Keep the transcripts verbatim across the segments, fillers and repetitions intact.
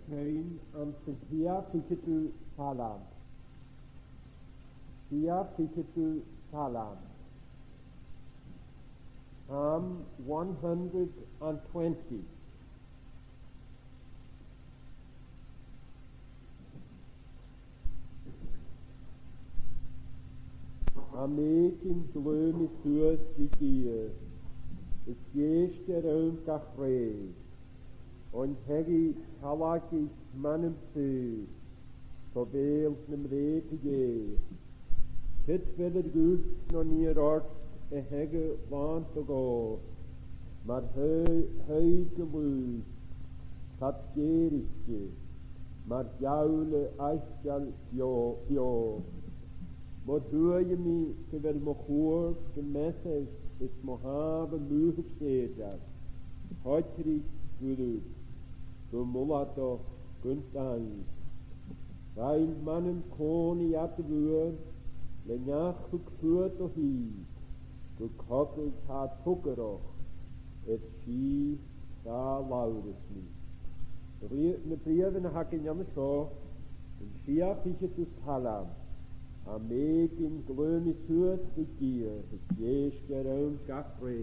Sin an t-sia ficheadamh salm. Sia ficheadamh salm. Psalm one hundred and twenty. Tha m' èiginn glaodh mi suas ri Dia, is dh'èist e romham gach rè. Oidhche thallaich m' anam soir, fo bheul na mreuga Dhè. Cia bheil air ghuth no nì air ort a theagamh làn do dhòigh? Mar thaigh, thaigh de lùib, tha iad gèirichte, mar gheamhradh fhaicinn beò, beò. Mo thruaighe mi gu bheil mo chuairt gu measail is mo shàmhchair mùthadh sèidear. Thoigrich gu ruig, gu muladach gun daing. Rinn m' anam còmhnaidh ad bhuam, le neach thug sluagh do thìr, gu cogadh tha togarrach, air sìth tha labhras mi. Bri-, na briathran a th' againn an seo, an sia ficheadamh salm. Tha m' èiginn glaodh mi suas ri Dia, is dh'èist e romham gach rè.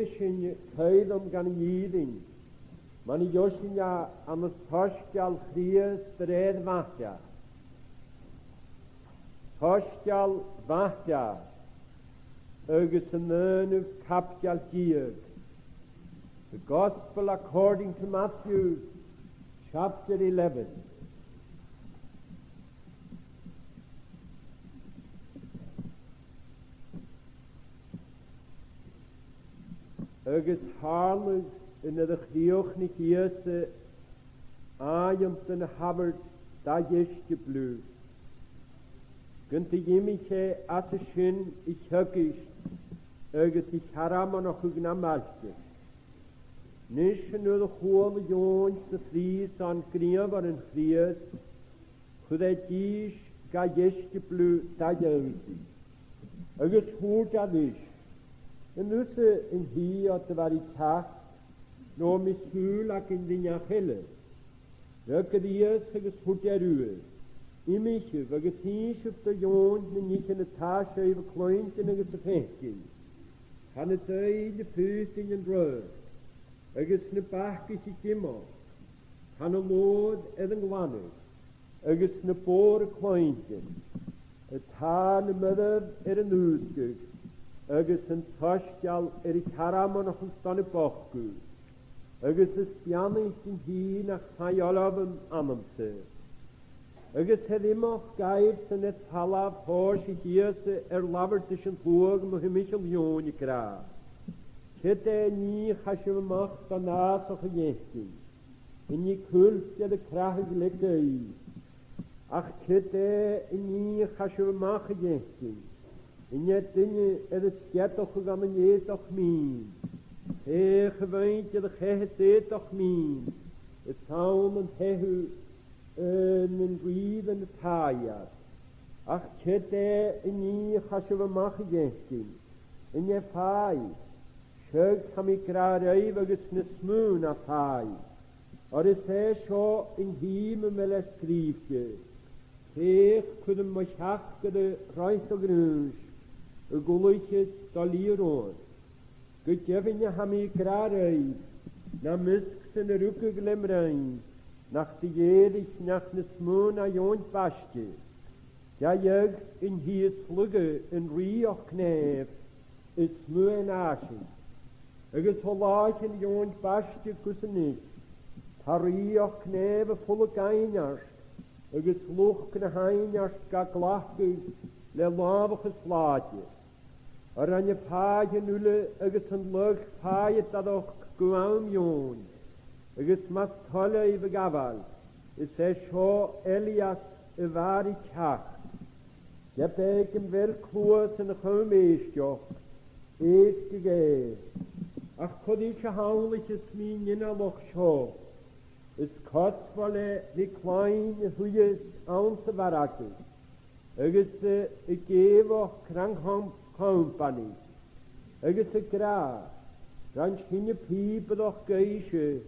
Sin cuideam gun an fhìrinn, mar a gheibh sinn e ann an soisgeul Chrìosd a rèir Mhathai. Soisgeul Mhathai agus an aonamh caibideil deug. The Gospel according to Matthew, chapter eleven. Agus thàrladh nuair a chrìochnaich Ìosa àlainn na h-adhbhar dà dheisciobail, gun do dh'imich e às a sin a theagasg agus a shearmonachadh nam bailtean. Nis nuair a chuala Eòin 's a phrìosan gnìomharan Chrìosd, chuir e dithis dà dheisciobail dha ionnsaigh, agus thubhairt e ris, An tusa an tì a bheir teachd, no am bi sùil againn ri neach eile? Fhreagair Ìosa agus thubhairt e riutha, Imithibh agus innsibh do dh'Eòin na nithean a tha sibh a' cluinntinn agus a' faicinn. Tha na daoine a' faotainn an rathad, agus na bacaich ag imeachd, tha na lobhair air an glanadh, agus na bodhair a' cluinntinn, tha na mairbh air an fhuasgladh, agus an soisgeul air a shearmonachadh dha na bochdaich, agus is beannaichte an tì nach taing eòlach annamsa. Agus air imeachd dhaibhsan air falbh thòisich Ìosa air labhairt ris an t-sluagh mu thimcheall Eòin ag ràdh, Ciod e an nì a chaidh sibh a-mach dhan fhàsach a dh'fhaicinn? An nì cuiltear a' crathadh le gaoith? Ach ciod e an nì a chaidh sibh a-mach a dh'fhaicinn? An e duine air a sgeadachadh ann an aodach mìn? Feuch a-mhàin dè do cheithir aodach mìn, is ann an tèid thu, eh, nan rìgh nan tàidh iad. Ach ciod e an nì a chaidh sibh a-mach a dh'fhaicinn? An e fàidh? Seadh, tha mi ag ràdh ribh, agus nas motha na fàidh. Oir is e seo an tì mu bheil e sgrìobhte, Feuch, cuiridh mo theachdaire roimh do ghnùis, a dh'ullaicheas do lìonra. Gu deimhinne tha mi ag ràdh ribh, nam measg-san a rugadh le mnathan, nach do dh'èirich neach nas motha na Eòin Baiste. Dè gheibh an tì as lugha an rìoghachd nèimh, is motha e na sin. Agus o làithean Eòin Baiste gus a-nis, tha rìoghachd nèimh a' fulang aithneart, agus luchd na h-aithneart ga glacadh le làmhachas làidir. Oir rinn a' fàidh an uile agus an lagh fàidh a' dàrachd gu àm Eòin, agus mas toil leibh a ghabhail, is e seo Elias a mhair a theachd. Ge b' e gum bheil cluas ann an coimhearsnachd, èistibh e. Ach cò ris a shamhlaicheas mi an innealachd seo? Is cosmhail e ri clann a shuidheas anns a' mhargadh, agus, eh, ag èigheach crann-com-, companaidh, agus ag ràdh, Rinn sinne pìobaireachd dhuibhse,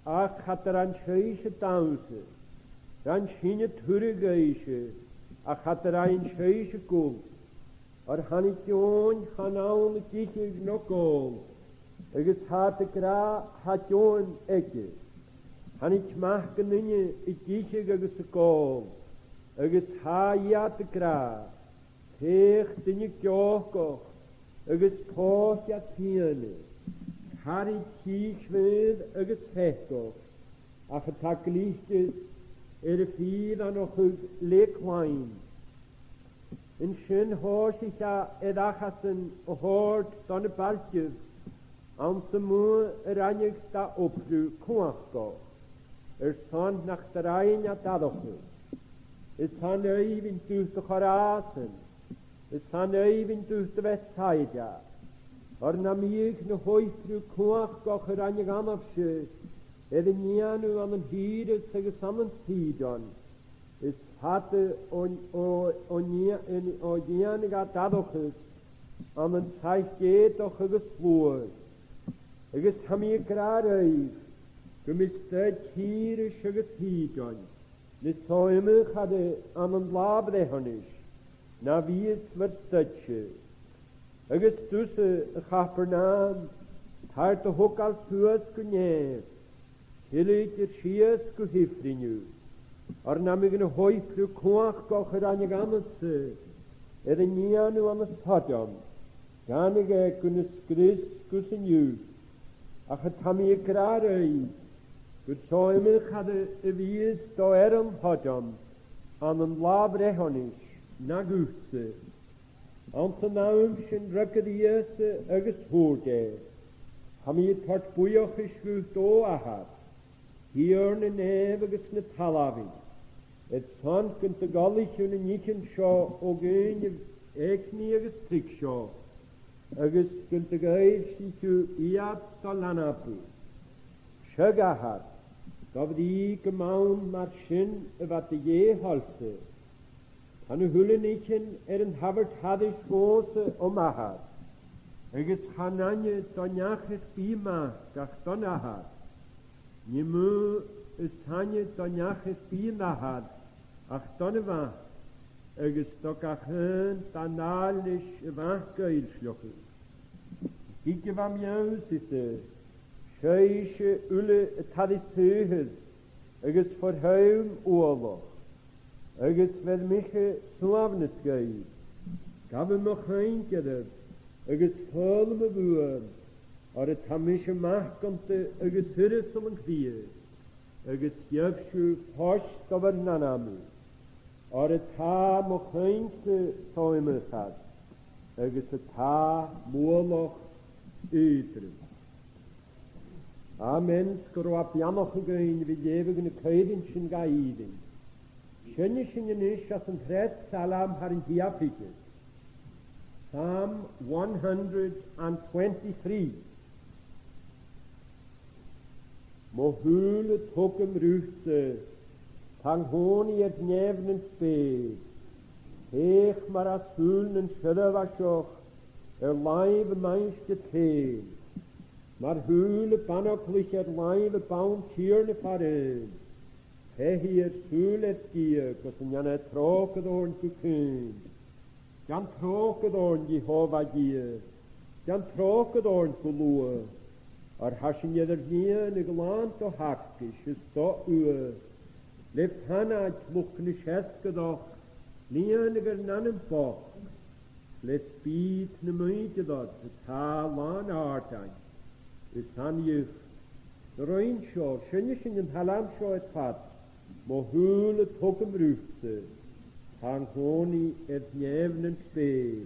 ach cha do rinn sibhse dannsa. Rinn sinne turadh dhuibhse, ach cha do rinn sibhse gul. Oir thàinig Eòin, chan ann ag ithe no ag òl, agus tha iad ag ràdh, Tha deòin aige. Thàinig Mac an Duine ag ithe agus ag òl, agus tha iad ag ràdh, Feuch, duine geòcach agus pòcaid fìona, caraid chìs meur agus pheacach, ach a tha gliocas air a fìreanachadh le clann. An sin thòisich e air acasan a thoirt do na bailtean, anns am buaidh a rinn e dha obraichean cumhachdach, airson nach do rinn e dorchadas. Is ann aoibhinn dhut, a Choràsan, is ann aoibhinn dhut, a Bhethsaida, oir nam biodh na h-obraichean cumhachdacha a rinn e annaibhse air an dèanamh ann an Tìre agus ann an Sìdon, is fada o, o, o dhèan-, o dhèanadh e dorchadas ann an taigh-aodach agus sluaigh. Agus tha mi ag ràdh ribh gum bi staid Thìre agus Sìdoin nas iomchaidh ann an là Bhreathnais na bhios ur staid-se. Agus thusa, a Chaparnaum, Tha air do thogail suas gu nèamh, tilleadh air sìos gu h-ifrinn thu. Oir nam biodh na h-obraichean cumhachdach a rinn thu annadsa air an nighean thu ann an Sodom, dh'aithnich e gun do sgrios gus an fhiodh. Ach tha mi ag ràdh ribh gur so iomchaidh a bhios do fhearann Shodom ann an là bhreithiunas na dhutsa. Anns an àm sin fhreagair Ìosa agus thuirt e, Tha mi a' toirt buidheachas dhut, o Athair, Tighearna na nèimh agus na talmhainn, airson gun do ghoill thu na nithean seo o dhaoine èigneach agus tuigseach, agus gun do dh'fhoillsich thu iad do leanabadh. Seadh, Athair, do bhrìgh gum ann mar sin a bha do dhèidh thoillte. Tha na h-uile nithean air an tabhairt thairis dhòmhsa o m' Athair, agus chan aithne do neach air bith mac ach don Athair. Nì mi is aithne do neach air bith an Athar ach don a' Mhac, agus do gach aon dà nì leis a' Mhac fhoillseachadh. Gidh a bha mi anns an t-saoghal, sibhse uile a tha ri saothair agus fo throm uallach, agus bheir mise suaimhneas dhuibh. Gabhaibh mo chuing oirbh agus faolaibh mo bhuam, oir tha mise mac gonta agus uireasal an cridhe, agus gheibh sibh fois do bhur n-anam, oir tha mo chuing-sa so iomchaidh, agus tha m' uallach aotrom. Amen. 'S gun robh e beannachadh dhuinn a bhith a' leughadh na coimhearsnachd sin ga fhìrinn. Seinnidh sinn a-nis às an treas salm thar an t-siathamh fichead. Psalm one hundred and twenty-three. Mo shùil a' tugaim riutsa, tha an-còmhnaidh air nèamh nan speur. Feuch mar as shùil nan seirbheiseach air làimh a' mhaighstir fhèin, mar shùil a' bhanaglach air làimh a' bhann-Tighearna faraon. Feichidh air sùil air Dia gus an dèan e tròcair oirnn gu caoin. Dèan tròcair oirnn, Iehòbhah Dhia, dèan tròcair oirnn gu luath, oir tha sinn air ar lìonadh làn do thearcais is do fhuath. Le fanaid luchd na seasgadach lìonaidh ar n-anam bochd, le spìd na muinntir ud a tha làn àrdain is an-diugh. Na rinn seo, seinnidh sinn an t-salm seo air fad. Mo shùil a' tugaim riutsa, tha an-còmhnaidh air nèamh nan speur.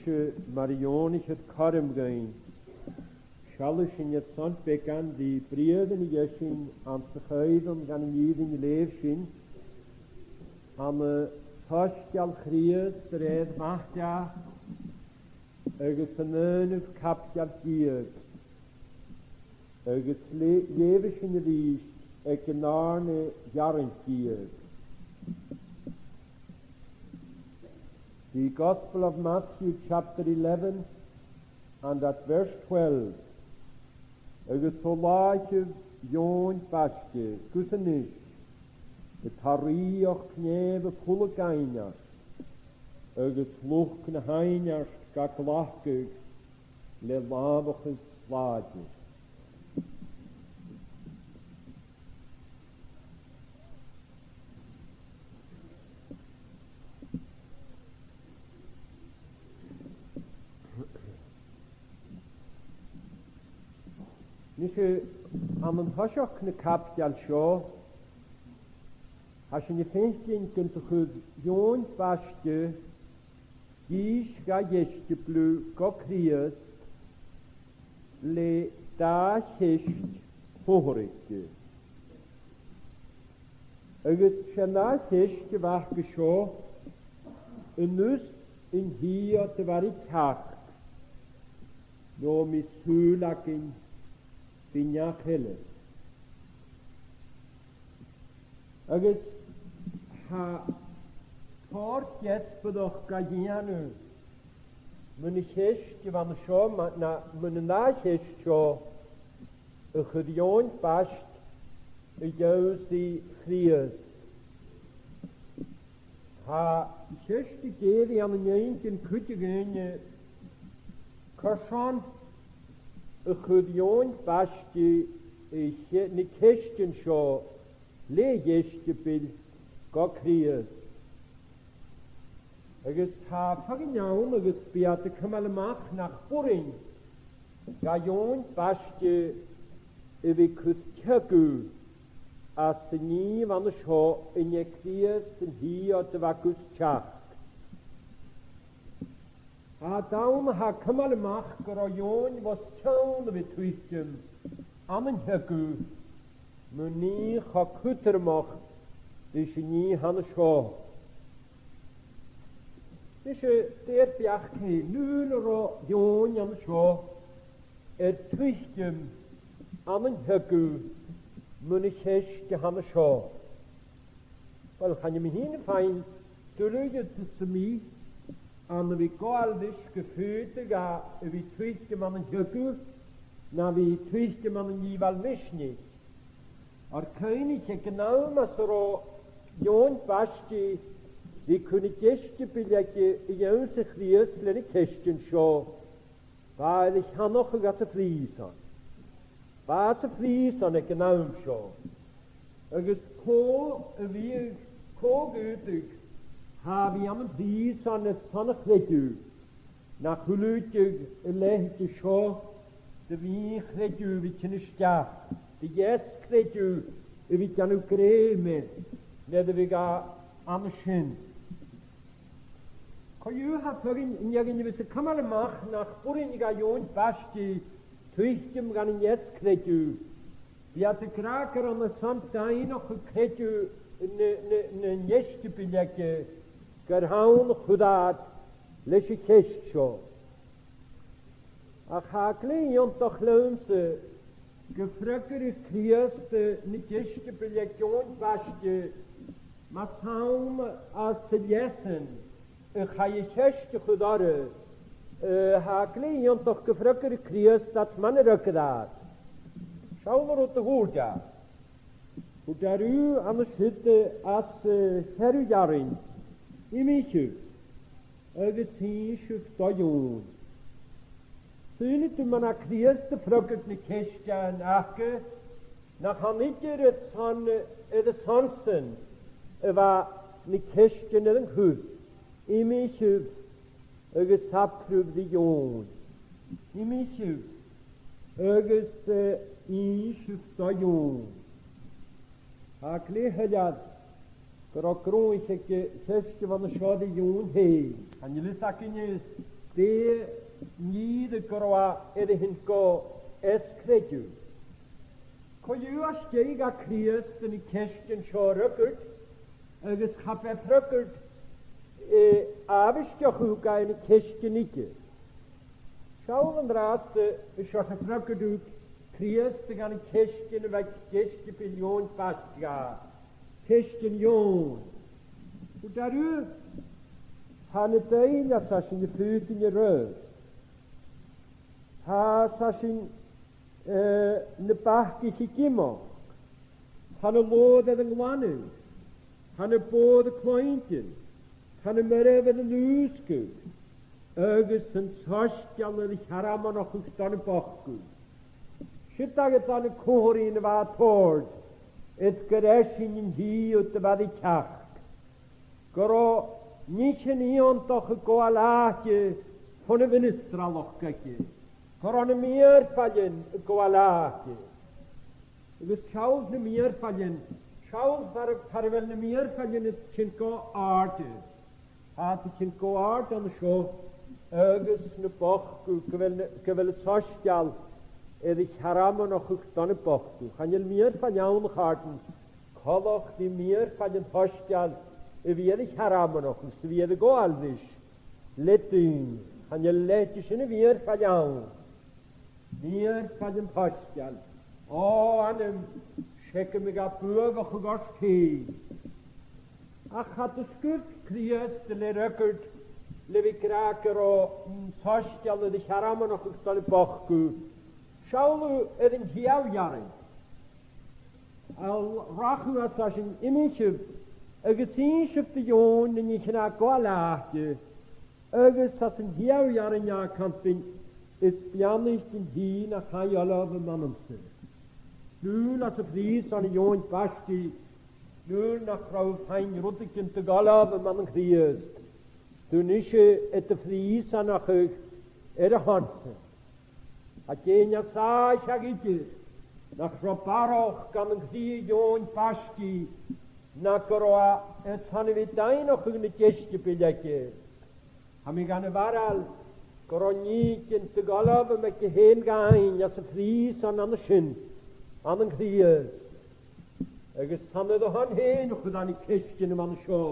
Mar a dh'ionnsaich iad cothrom dhuinn, seallaidh sinn airson beagan de bhriathran a dh'èirich anns a' chuibhreann dhan an fhìrinn a leugh sinn, ann an Soisgeul Chrìosd a rèir Mhata agus an aonamh caibideil deug, agus le-, leughaidh sinn a-rithist aig an dàrna earrann deug. The Gospel of Matthew, chapter eleven, and at verse twelve. Agus o làithean Eòin Baiste gus a-nis, a tha rìoghachd nèimh a' fulang aithneart, agus luchd na h-aithneart ga glacadh le làmhachas làidir. Nise, ann an toiseach na caibideil seo, tha sinn a' faicinn gun do chuir Eòin Baiste dithis dha dheisciobail gu Crìosd le dà cheist shònraichte. Agus 's e an dà cheist a bh' aca seo: an ùs an tì ud a bharraicheas, no am bi sùil againn ri neach eile? Agus tha tòrr deasbadachd ga dhèanamh mun a' cheist a bh' ann an seo, ma-, na, mun an dà cheist seo a chuir Eòin Baiste a dh'ionnsaigh Chrìosd. Tha a' cheist ag èirigh ann an inntinn cuid de dhaoine, carson a chuir Eòin Baiste a' che-, na ceistean seo le dheisciobail gu Crìosd. Agus tha feadhainn ann agus bidh iad a' cumail a-mach nach b' urrainn dha Eòin Baiste a bhith a' cur teagamh às an nì a bh' ann an seo, an e Crìosd an tì ud a bha gus teachd. Tha dad ann a tha a' cumail a-mach gun robh Eòin os cionn a bhith a' tuiteam ann an teagamh mu nì cho cudromach ris an nì a th' ann an seo. Nise, dè ur beachd fhèin, nuair a robh Eòin an seo air tuiteam ann an teagamh mun a' cheist a th' ann an seo? Uill, chan eil mi fhìn a' faighinn duilgheadas sam bith ann a bhith a' gabhail ris gum faodadh e a bhith a' tuiteam ann an teagamh na bhith a' tuiteam ann an dìobhail mhisnich. Oir cuimhnich, aig an àm às an robh Eòin Baiste ri cur na deisciobail aige a dh'ionnsaigh Chrìosd le na ceistean seo, bha e air a cheannachadh anns a' phrìosan. Bha e anns a' phrìosan aig an àm seo. Agus cò a bhiodh, cò dh'fhaodadh a bhith ann am prìosan airson a' chreideimh, nach ullaicheadh a leithid seo de mhì-chreideamh a bhith a' tighinn a-steach, de dheas-chreideamh a bhith a' dèanamh grèim air, nuair a bhiodh e ann an sin. Co-dhiù, tha feadhainn, an fheadhainn a bhios a' cumail a-mach nach b' urrainn dha Eòin Baiste tuiteam dhan an deas-chreideamh, bidh iad ag ràdh gur ann airson daingneachadh creideimh na, na, nan deisciobail aige gur ann a chuir iad leis a' cheist seo. Ach tha e glè iongantach leamsa gu freagair Crìosd na deisciobail aig Eòin Baiste, mas ann às an leasan a chaidh a' cheist a chur orra, eh, tha e glè iongantach gu freagair Crìosd iad mar a fhreagair iad. Seall an rud a thuirt e. Thuirt e riutha an siud, eh, às, eh, a' cheathramh earrainn, Imithibh agus innsidh do dh'Eòin. Saoilidh tu, mar a tha Crìosd a' freagairt na ceistean aca, nach ann idir airson, airson sin a bha na ceistean air an cur, Imithibh agus abraibh do dh'Eòin. Imithibh agus, eh, innsidh do dh'Eòin. Tha e glè shoilleir gun robh gnothach aig a' cheist a bh' ann an seo ri Eòin fhèin. Chan eil fhios againne Dè nì gun robh e air a thighinn gu os-creideamh? Co-dhiù, às dèidh dha Crìosd na ceistean seo a fhreagairt, agus cha b' e freagairt, eh, àbhaisteach a thug e air na ceistean aige. Seall an-dràsta, eh, seo a' freagairt a thug Crìosd dha na ceistean a bha Deisciobail Eòin Baist ga. Ceistean Eòin. Gu dearbh, tha na daoine às a sin a' faotainn air adhart. Tha às a sin, eh, na bacaich ag imeachd. Tha na làmhan air an glanadh. Tha na bòrd a' cluinntinn. Tha na mairbh air an ùsgadh. Agus an soisgeul air a shearmonachadh dha na bochdainn. Siud agad na comharraidhean a bha a' toirt, is gur e sin an tì ud a bha ri teachd. Gun robh nithean iongantach a' gabhail àite fon a' mhinistralachd aige. Gun robh na mìorbhailean a' gabhail àite. Agus seall na mìorbhailean, seall far, far a bheil na mìorbhailean a' tighinn gu àirde. Tha iad a' tighinn gu àirde an seo, agus na bochdainn, gu bheil na, gu bheil an soisgeul air a shearmonachadh dha na bochdainn. Chan eil mìorbhail ann, a chàirdean, coltach ri mìorbhail an t-soisgeil a bhith air a shearmonachadh, 's a bhith air a ghabhail ris, le daoine. Chan eil leithid sin a mhìorbhail ann. Mìorbhail an t-soisgeil. Ò, anam, 's e gum biodh e buabhach a ghoirt fhèin. Ach cha do sguir Crìosd le fhreagairt le bhith ag ràdh gun robh an soisgeul air a shearmonachadh dha na bochdainn. Seall air an t-sìthiche earrainn. A' rachadh às a sin, imithibh agus innsibh do dh'Eòin na nithean a tha a' gabhail àite, agus às an t-sìthiche earrainn a' cantainn, is beannaichte an tì nach fhaigh ollamh am anam-sa. Nuair a bha e sa phrìosan, a dh'Eòin Baist, nuair nach robh thu a' faighinn rudeigin de dh'ollamh am anam Chrìosd, tha thu a-nis air do phrìosanachadh air a shon-sa. Tha daoine às àithteach idir nach robh barrachd ann an cridhe Eòin Baist, na gun robh e airson a bhith a' daingneachadh na deisciobail aige. Tha mi dhan a' bharail gun robh nì de dh'ollamh aige fhèin ga fhaighinn às a' phrìosan an sin, ann an Crìosd. Agus 's ann air a shon fhèin a chuir e na ceistean a bh' ann an seo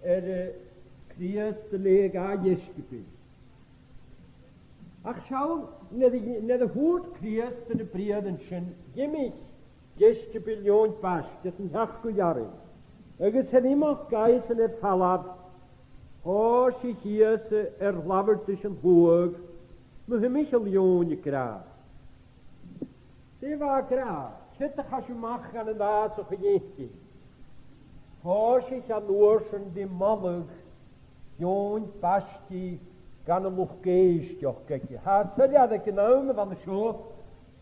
air, eh, Crìosd a leum dha deisciobail. Ach seall, nuair a, nuair a thuirt Crìosd na briathran sin, dh'imich deisciobail Eòin Baist às an t-seachdamh earrainn, agus air imeachd dhaibhsan air falbh, thòisich Ìosa air labhairt ris an t-sluagh, mu thimcheall Eòin, ag ràdh. Dè bha e ag ràdh? Ciod a chaidh sibh a-mach dhan an dàs a chur dheth? Thòisich e an uair sin ri moladh Eòin Baist dhan an luchd-èisteachd aige. Tha e soilleir aig an àm a bh' ann an seo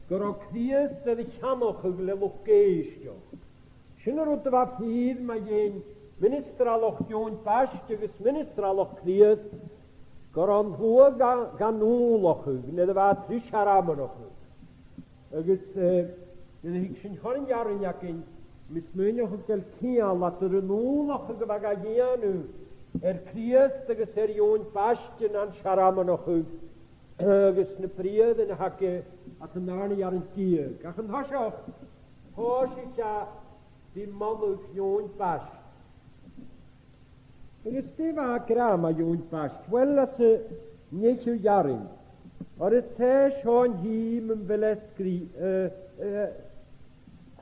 gun robh Crìosd air a cheannachadh le luchd-èisteachd. Sin an rud a bha fìor mu dheidhinn ministrealachd Eòin Baist agus ministrealachd Chrìosd, gun robh an t-sluagh ga, gan ùmhlachadh nuair a bha e tro shearmonachadh. Agus, eh, nuair a thig sinn chun an earrainn againn, tha mi a' smaoineachadh gu bheil ceangal eadar an ùmhlachadh a bha ga dhèanamh air Crìosd agus air Eòin Baist nan searmonachadh agus na briathran a th' aige às an dàrna earrainn deug. Ach an toiseach, thòisich e ri moladh Eòin Baist. Agus dè bha e ag ràdh mu Eòin Baist? Uill, às an deicheamh earrainn. Oir is e seo an t-suidheachadh mun bheil e sgrì-, eh, eh,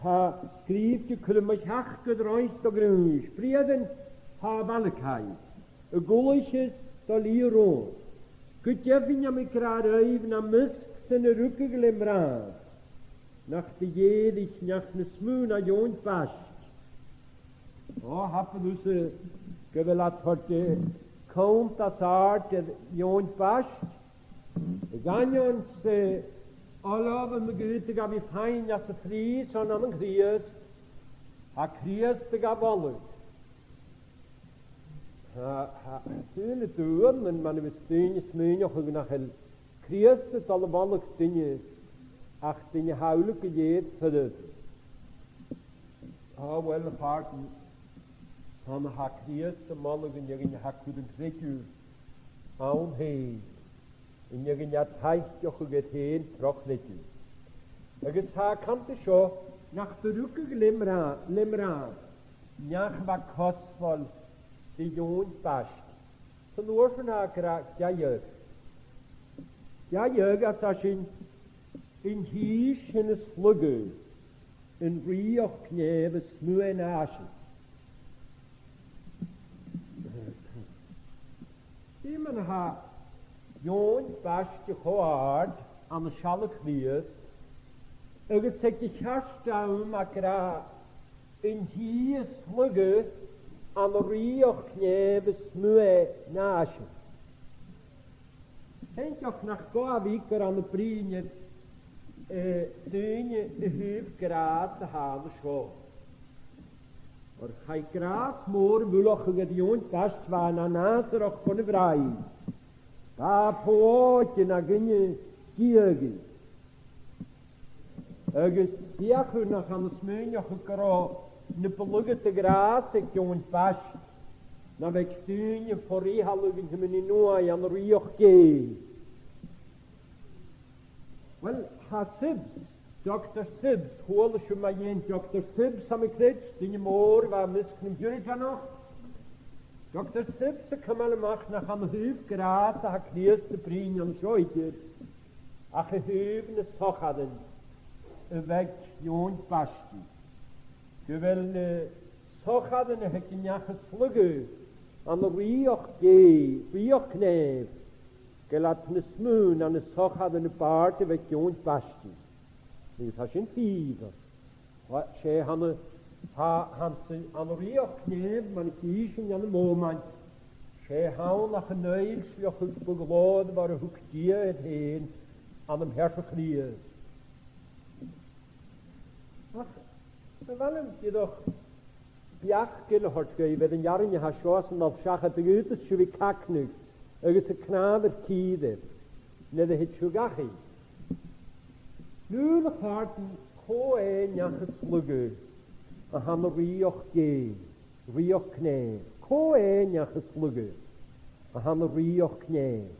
tha sgrìobhte cuideachd mu sheachd gu do rinn do ghnùis. Briathran tha Mhalacaigh, a dh'ullaisich do lìon romham. Gu deimhinn tha mi ag ràdh ribh, nam measg-san a rugadh le mnà, nach do dh'èirich neach nas motha na Eòin Baist. Ò, tha fios agam gu bheil e a' toirt, eh, cunntas àrd air Eòin Baist. Gun dèan 's e ollamh a bha gad fhaighinn às a' phrìosan ann an Crìosd, tha Crìosd ga mholadh. Tha, tha, tha daoine a' dùnadh, mar a bhios daoine a' smaoineachadh nach eil Crìosd a' dol a mholadh duine ach duine a tha uile gu lèir foirfe. Ò, uill, a chàirdean, 's ann a tha Crìosd a' moladh an fheadhainn a tha a' cur an creideimh ann fhèin. An dèidh an taic a chur air fhèin tro chreideamh. Agus tha e a' cantainn seo, nach do rugadh Leamhrán, Leamhrán, neach a bha cosmhail ri Eòin Baiste. San uair sin tha e ag ràdh, gabhaidh, gabhaidh, arsa sinn, an tì sin as lugha an rìoghachd nèimh as motha na sin. Dè mar a tha Eòin Baiste cho àrd ann an sealladh Chrìosd, agus aig a' cheart àm ag ràdh, an tì as lugha an rìoghachd nèimh as motha na sin. Cinnteach nach gabh a bhith gur ann a' bruidhinn air, eh, daoine a thaobh gràs a tha ann an seo. Oir chaidh gràs mòr a mhullach air Eòin Baiste, bha e na Nàsairach bhon a' bhraid. Bha e pòg na dhuine diadhaidh. Agus feuch nach ann a smaoineachadh gun robh na bu lugha de ghràs aig Eòin Baiste na bh' aig daoine fo ri shealladh an Tiomnaidh Nuaidh ann an rìoghachd Dhè. Uill, tha Sibbes, Doctor Sibbes, chuala sibh mu dheidhinn Doctor Sibbes, tha mi a' creids, duine mòr a bha am measg nam Puritainach. Doctor Sibbes a' cumail a-mach nach ann a thaobh gràs a tha Crìosd a' bruidhinn an seo idir, ach a thaobh na sochairean a bh' aig Eòin Baiste. Gu bheil na sochairean a th' aig an neach as lugha ann an rìoghachd Dhè, rìoghachd nèimh, gu bheil iad nas motha na na sochairean na bàird a bh' aig Eòin Baiste. Agus tha sin fìor. Tha, 's e tha na, tha, tha an, ann an rìoghachd nèimh, mar a chì sinn ann am mòmaint, 's e th' ann ach an fhoillseachadh bu ghlòrmhor a thug Dia air fhèin ann am pearsa Chrìosd. Ach, a bheil mi dìreach beachd eile a thoirt dhuibh air an earrainn a tha seo san dol seachad, a dh'fhaodas sibh a chagnadh agus a' cnàmh air cìr air, nuair a thèid sibh dhachaigh. Nuair a chàirdean, cò e neach as lugha a th' ann an rìoghachd Dhè, rìoghachd nèimh? Cò e neach as lugha a th' ann an rìoghachd nèimh?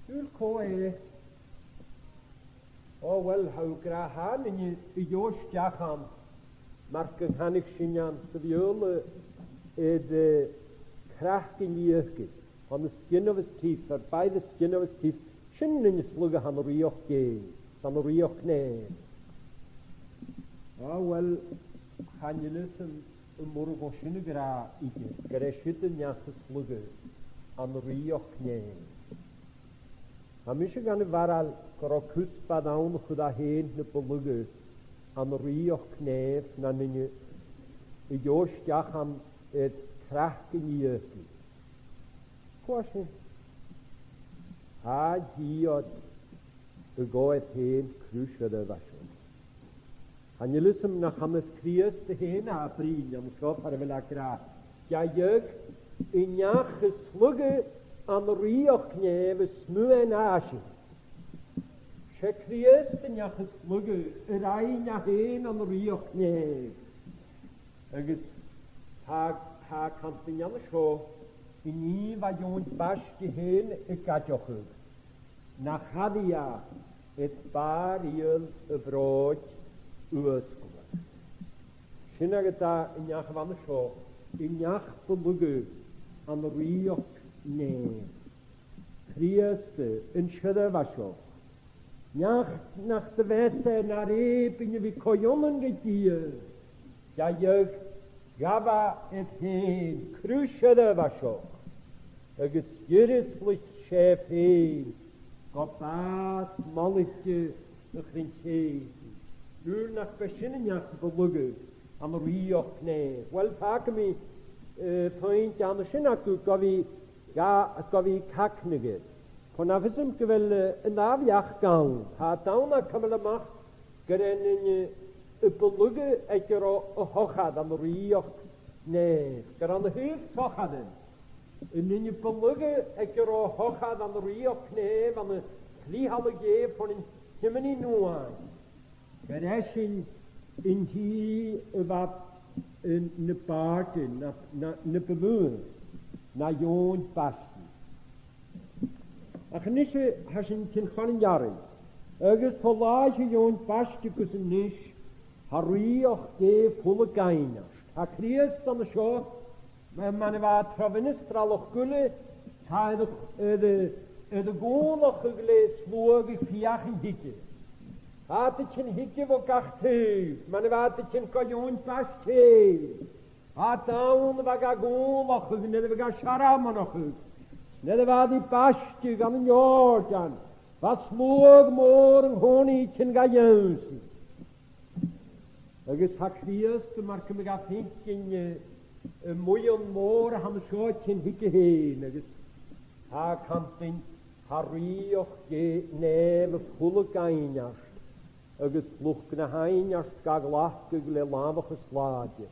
Nuair cò e? O, uill, tha thu ag ràdh, tha an duine a gheibh a-steach ann, mar gun canadh sinn ann sa Bheurla, air, eh, craic an iasgair, on the skin of his teeth, or by the skin of his teeth, sin an duine as lugha a th' ann an rìoghachd Dhè, 's ann an rìoghachd nèimh. O, uill, chan eil fhios agam an urrainn dhomh sin a ràdh idir, gur e siud an neach as lugha ann an rìoghachd nèimh. Tha mise dhen a' bharail gun robh cuspair ann a chuir e fhèin na bu lugha ann an rìoghachd nèimh na an duine a gheibh a-steach ann air craic an iasgair. Cò tha sin? Tha Dia a' gabhail fhèin cruth seirbheis. Chan eil fhios agam nach ann air Crìosd fhèin a tha e a' bruidhinn an seo far a bheil e ag ràdh, gabhaidh, an neach as lugha ann an rìoghachd nèimh as motha na sin. 'S e Crìosd an neach as lugha a rinn e fhèin ann an rìoghachd nèimh. Agus tha, tha e a' cantainn an seo, an nì a bha Eòin Baiste fhèin ag aideachadh, nach fhairich e air bàrr fhial a bhròig fhuasgladh. Sin agad e an neach a bh' ann an seo, an neach bu lugha ann an rìoghachd nèimh. Crìosd an t-seirbheiseach. Neach nach do mheas e nar èibhinn a bhith co-ionann ri Dia, gidheadh, ghabh e air fhèin cruth seirbheiseach, agus dh'irioslaich e fhèin gu bàs mallaichte a' chruinne-chèin. Dùil nach b' e sin an neach bu lugha ann an rìoghachd nèimh. Uill, fàgaidh mi, eh, puing an sin agaibh gu bhith ga, gu bhith cagnadh air. Chan eil fhios agam gu bheil, eh, an dà bheachd ann. Tha an domhan a' cumail a-mach gur e an duine, eh, bu lugha aig an robh a shochair ann an rìoghachd nèimh. Gur ann a thaobh sochairean, an duine bu lugha aig an robh a shochair ann an rìoghachd nèimh, ann an cluich-shealladh Dhè fon an Tiomnaidh Nuaidh, gur esan an tì a bha, eh, na b' àirde, na, na, na bu mhotha, na Eòin Baiste. Ach a-nise, tha sinn a' tighinn chun an fhearainn. Agus o làithean Eòin Baiste gus a-nis, tha rìoghachd Dhè full a dh'aighneachd. Tha Crìosd an seo, ma-, mar a bha e tro mhinistralachd uile, tha e air a, air a, air a chùmhlachadh le sluagh a' feuchainn thuige. Tha iad a' tighinn thuige bho gach taobh, mar a bha iad a' tighinn gu Eòin Baiste. Tha iad ann a bha ga chùmhlachadh, nuair a bha e ga searmonachadh, nuair a bha e ri baisteadh ann an Iòrdan, bha sluagh mòr an-còmhnaidh a' tighinn ga ionnsaigh. Agus tha Crìosd, mar gum biodh, ga fhaicinn, eh, am buidheann mòr a th' ann an seo a' tighinn thuige fhèin, agus tha e a' cantainn, tha rìoghachd Dhè, nèimh a' fulang aineart, agus luchd na h-aineart ga ghlacadh le làmhachas làidir.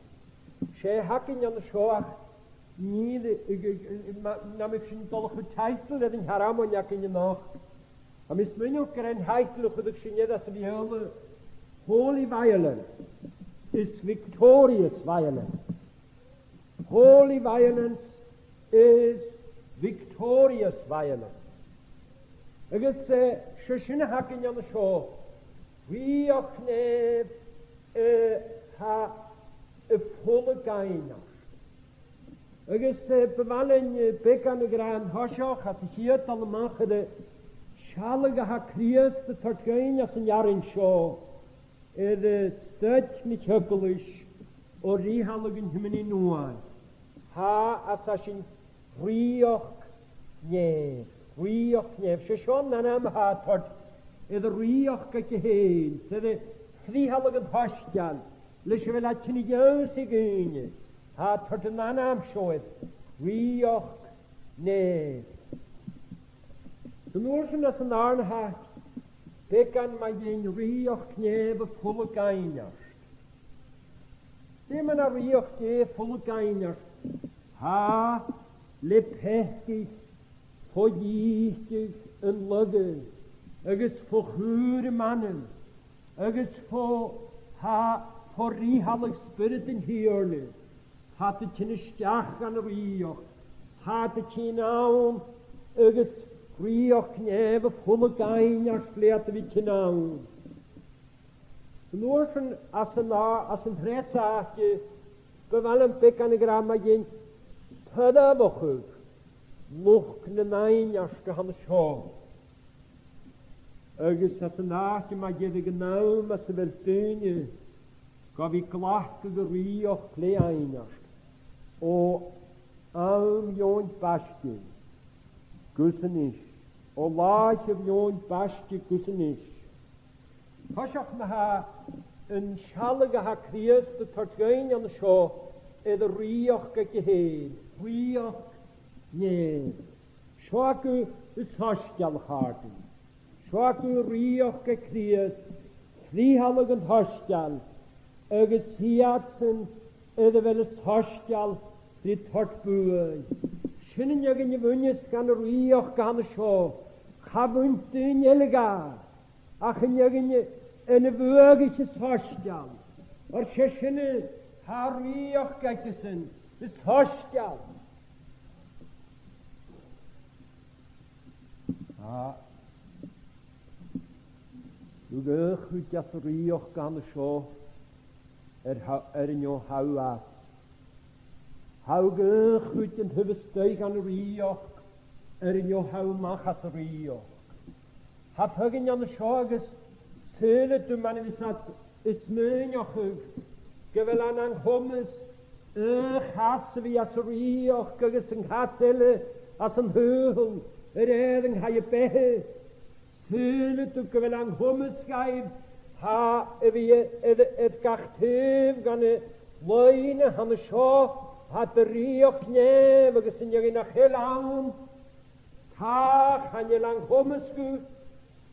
'S e th' againn an seo ach nì, eh, eh, eh, ma-, nam biodh sinn a' dol a chur taideal air an t-searmon againn a-nochd, tha mi a' smaoineachadh gur e an taideal a chuireadh sinn air anns a' Bheurla, Holy violence is victorious violence. Holy violence is victorious violence. Agus, eh, 's e sin a th' againn an seo, rìoghachd nèimh, eh, tha a' fulang aineart. Agus, eh, bu mhath leinn, eh, beagan a ràdh an toiseach, anns a' chiad dol a-mach air an sealladh a tha Crìosd a' toirt dhuinn anns an earrainn seo, air, eh, staid na h-eaglais o rìgh-shealladh an Tiomnaidh Nuaidh. Tha, às a sin, rìoghachd nèimh, rìoghachd nèimh. 'S e seo an t-ainm a tha e a' toirt air an rìoghachd aige fhèin, air a' fhrith-shealladh an t-soisgeil, leis a bheil e a' tighinn a dh'ionnsaigh dhaoine. Tha e a' toirt an ainm seo air, rìoghachd nèimh. An uair sin anns an dàrna h-àite, beagan mu dheidhinn rìoghachd nèimh a' fulang aineart. Dè mar a tha rìoghachd Dhè a' fulang aineart? Tha e le peacadh fo dhìcheall an lagha, agus fo chùram anam, agus fo, tha, fo rìgh-shealladh Spiorad an Tighearna. Tha iad a' tighinn a-steach dhan rìoghachd, tha iad a' tighinn ann, agus rìoghachd nèimh a' fulang aineart le iad a bhith a' tighinn ann. An uair sin, anns an à-, anns an treas àite, bu mhath leam beagan a ràdh mu dheidhinn poireannachadh luchd nan aineart a th' ann an seo. Agus anns an àite mu dheireadh, an àm anns a bheil daoine gu bhith a' glacadh an rìoghachd le aineart, o àm Eòin Baiste gus a-nis, o làithean Eòin Baiste gus a-nis. Toiseach, ma-thà, an sealladh a tha Crìosd a' toirt dhuinn an seo air an rìoghachd aige fhèin, rìoghachd nèimh. Seo agaibh an soisgeul, a chàirdean. Seo agaibh an rìoghachd aig Crìosd, frith-shealladh an t-soisgeil, agus iadsan air a bheil an soisgeul ri toirt buaidh. Sin an fheadhainn a bhuineas dhan rìoghachd a th' ann an seo. Cha bhuin daoine eile dha, ach an fheadhainn ann a bhuaidheas an soisgeul. Oir 's e sin a tha an rìoghachd aigesan, an soisgeul. Ah, thug aon chuid às an rìoghachd a th' ann an seo air tha-, air neo tha thu às. Thug aon chuid an taobh a-staigh dhan rìoghachd air neo tha thu a-mach às an rìoghachd. Tha feadhainn an seo agus saoilidh tu, mar a bhios iad a' smaoineachadh gu bheil e nan comas aon chas a bhith às an rìoghachd agus an cas eile às an t-saoghal a rèir an caidh a beatha. Saoilidh tu gu bheil e an comas dhaibh, tha, a bhith air, air, air gach taobh dhen an loidhne a th' ann an seo, tha iad a' rìoghachd nèimh agus an fheadhainn nach eil ann, tha, chan eil e an comas dhaibh,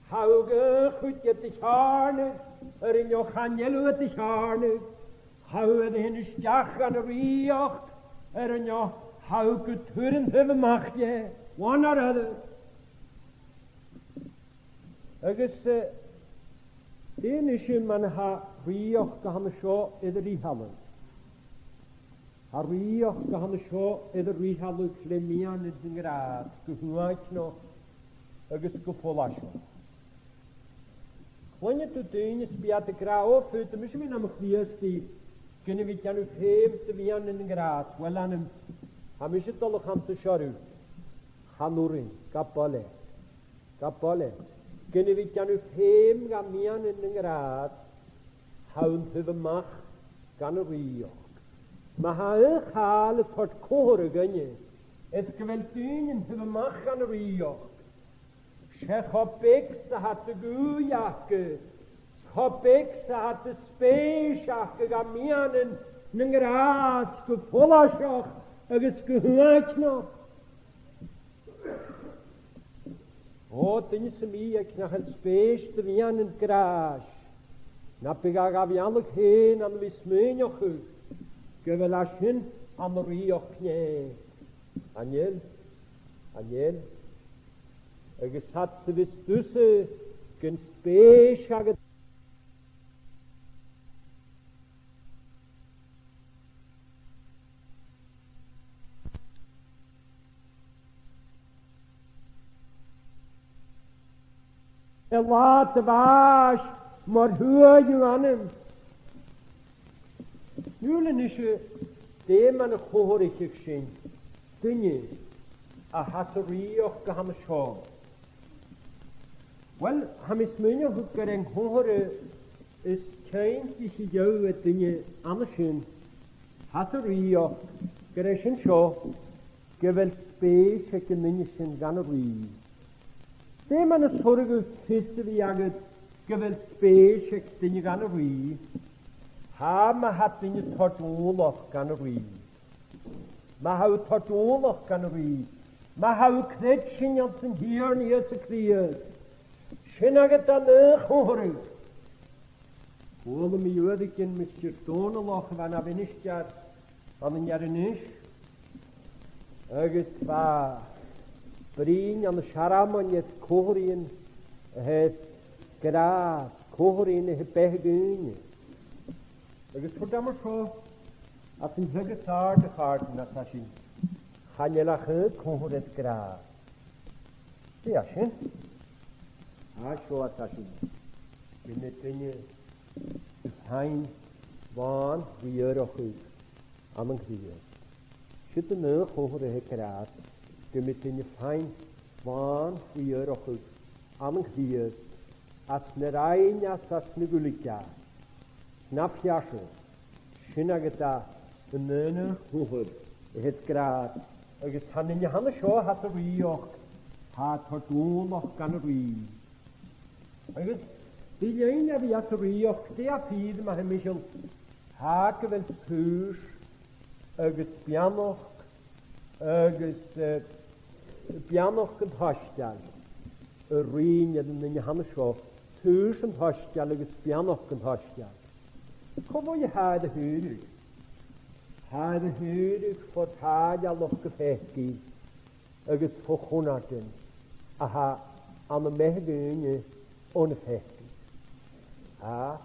tha thu aon chuid air do cheàrnadh, air neo chan eil thu air do cheàrnadh, tha thu air a thighinn a-steach dhan an rìoghachd, air neo tha thu gu tur an taobh a-mach dheth, one or other. Agus, eh, dè nise mar a tha rìoghachd a th' ann an seo air an fhrith-shealladh? Tha rìoghachd a th' ann an seo air an fhrith-shealladh le miann air an gràs, gu h-uaigneach, agus gu follaiseach. Cluinnidh tu daoine 's bidh iad ag ràdh, "O, faodaidh mise a bhith nam Chrìosdaidh, gun a bhith a' dèanamh feum do mhiann an gràs." Uill, a-nis, tha mise a' dol a chantainn seo riut. Chan urrainn, gabh a-bhos leat. Gabh a-bhos leat. Gun a bhith a' dèanamh feum do mhiann an gràs, tha thu an taobh a-mach dhen rìoghachd. Ma tha aon chàil a' toirt comharra dhuinne, is gu bheil daoine an taobh a-mach dhen rìoghachd, 's e cho beag 's a tha an dùil aca, cho beag 's a tha an spèis aca do mhiann an gràs gu follaiseach agus gu h-uaigneach. O, duine sam bith aig nach eil spèis do mhiann an gràis, na biodh e ga mhealladh fhèin ann a bhith a' smaoineachadh gu bheil e sin ann an rìoghachd Dhè. Chan eil, chan eil. Agus tha e a' bhith a' dùsgadh gun spèis agad a' là do bhàis mar shuathadh thu ann. An dùil a-nis, dè mar a chomharraicheadh sinn duine a tha san rìoghachd a th' ann an seo? Uill, tha mi a' smaoineachadh gur e an comharra as cinntiche a gheibh duine an sin, tha san rìoghachd, gur e sin seo, gu bheil spèis aig an duine sin dhan rìgh. Dè mar as urrainn dhut fios a bhith agad gu bheil spèis aig duine dhan rìgh? Tha, ma tha duine a' toirt ùmhlachd dhan rìgh. Ma tha thu a' toirt ùmhlachd dhan rìgh. Ma tha thu a' creidsinn anns an Tighearna Ìosa Crìosd. Sin agad an aon chomharra. Chuala mi uaireigin Mister Dòmhnallach a bha na mhinistear ann an Inbhir Nis, agus bha e a' bruidhinn ann an searmon air comharraidhean a tha air gràs, comharraidhean a tha air beatha dhaoine. Agus thuirt e mar seo, às an t-seagh as àirde, a chàirdean, arsa sinn, chan eil ach aon comharra air gràs. Dè tha sin? Tha seo, arsa sinn, gum bi duine a' faighinn làn-riarachadh ann an Crìosd. Siud an aon chomharra a th' air gràs, gum bi duine a' faighinn làn-riarachadh ann an Crìosd, às na rinn e 's às na dh'fhuiling e, 's na phearsa. Sin agad e an aon chomharra a th' air gràs, agus tha an duine a th' ann an seo a tha san rìoghachd, tha e a' toirt ùmhlachd dhan rìgh. Agus bidh linn a bhith san rìoghachd, dè tha fìor ma-thà, Michal, tha gu bheil tùs agus beannachd agus, eh, beannachd an t-soisgeil a ruighinn air an duine a th' ann an seo, tùs an t-soisgeil agus beannachd an t-soisgeil. Cò bhuaithe a tha e air a shaoradh? Tha e air a shaoradh fo thàillealachd a pheacaidh agus fo chunnartan a tha ann am beatha dhaoine on a' pheacadh. Tha,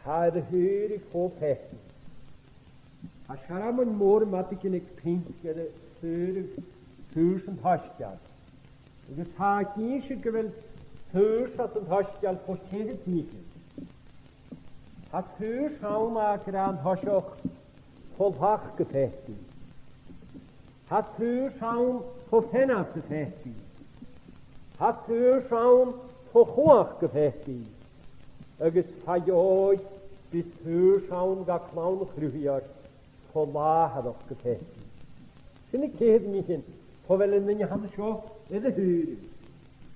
tha e air a shaoradh fo pheacaidh. Tha searmon mòr madainn aig Pinc air an t-saoradh, tùs an t-soisgeil. Agus tha e ag innse gu bheil tùs às an t-soisgeil fo cheithir nithean. Tha tùs ann, ag ràdh an toiseach, fo thlachd a pheacaidh. Tha tùs ann fo pheanas a pheacaidh. Tha tùs ann fo chumhachd a pheacaidh. Agus fa dheòidh, bidh tùs ann dha clann a' Chruthaigheir fo làthaireachd a pheacaidh. Sin na ceithir nithean. Cò bheil an duine a th' ann an seo air a shaoradh?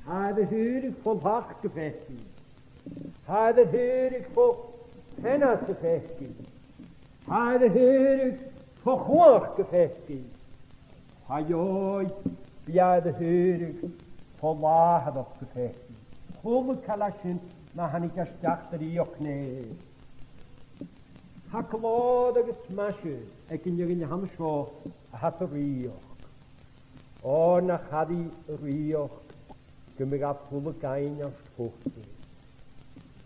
Tha e air a shaoradh fo thlachd a pheacaidh. Tha e air a shaoradh fo pheanas a pheacaidh. Tha e air a shaoradh fo chumhachd a pheacaidh. Fa dheòidh, bidh e air a shaoradh fo làthaireachd a pheacaidh. A h-uile càil a tha sin, ma thàinig e a-steach do rìoghachd Dhè. Tha glòir agus maise aig an duine a th' ann an seo a tha san rìoghachd. O, nach airidh an rìoghachd gum bi e ga fulang aithneachadh.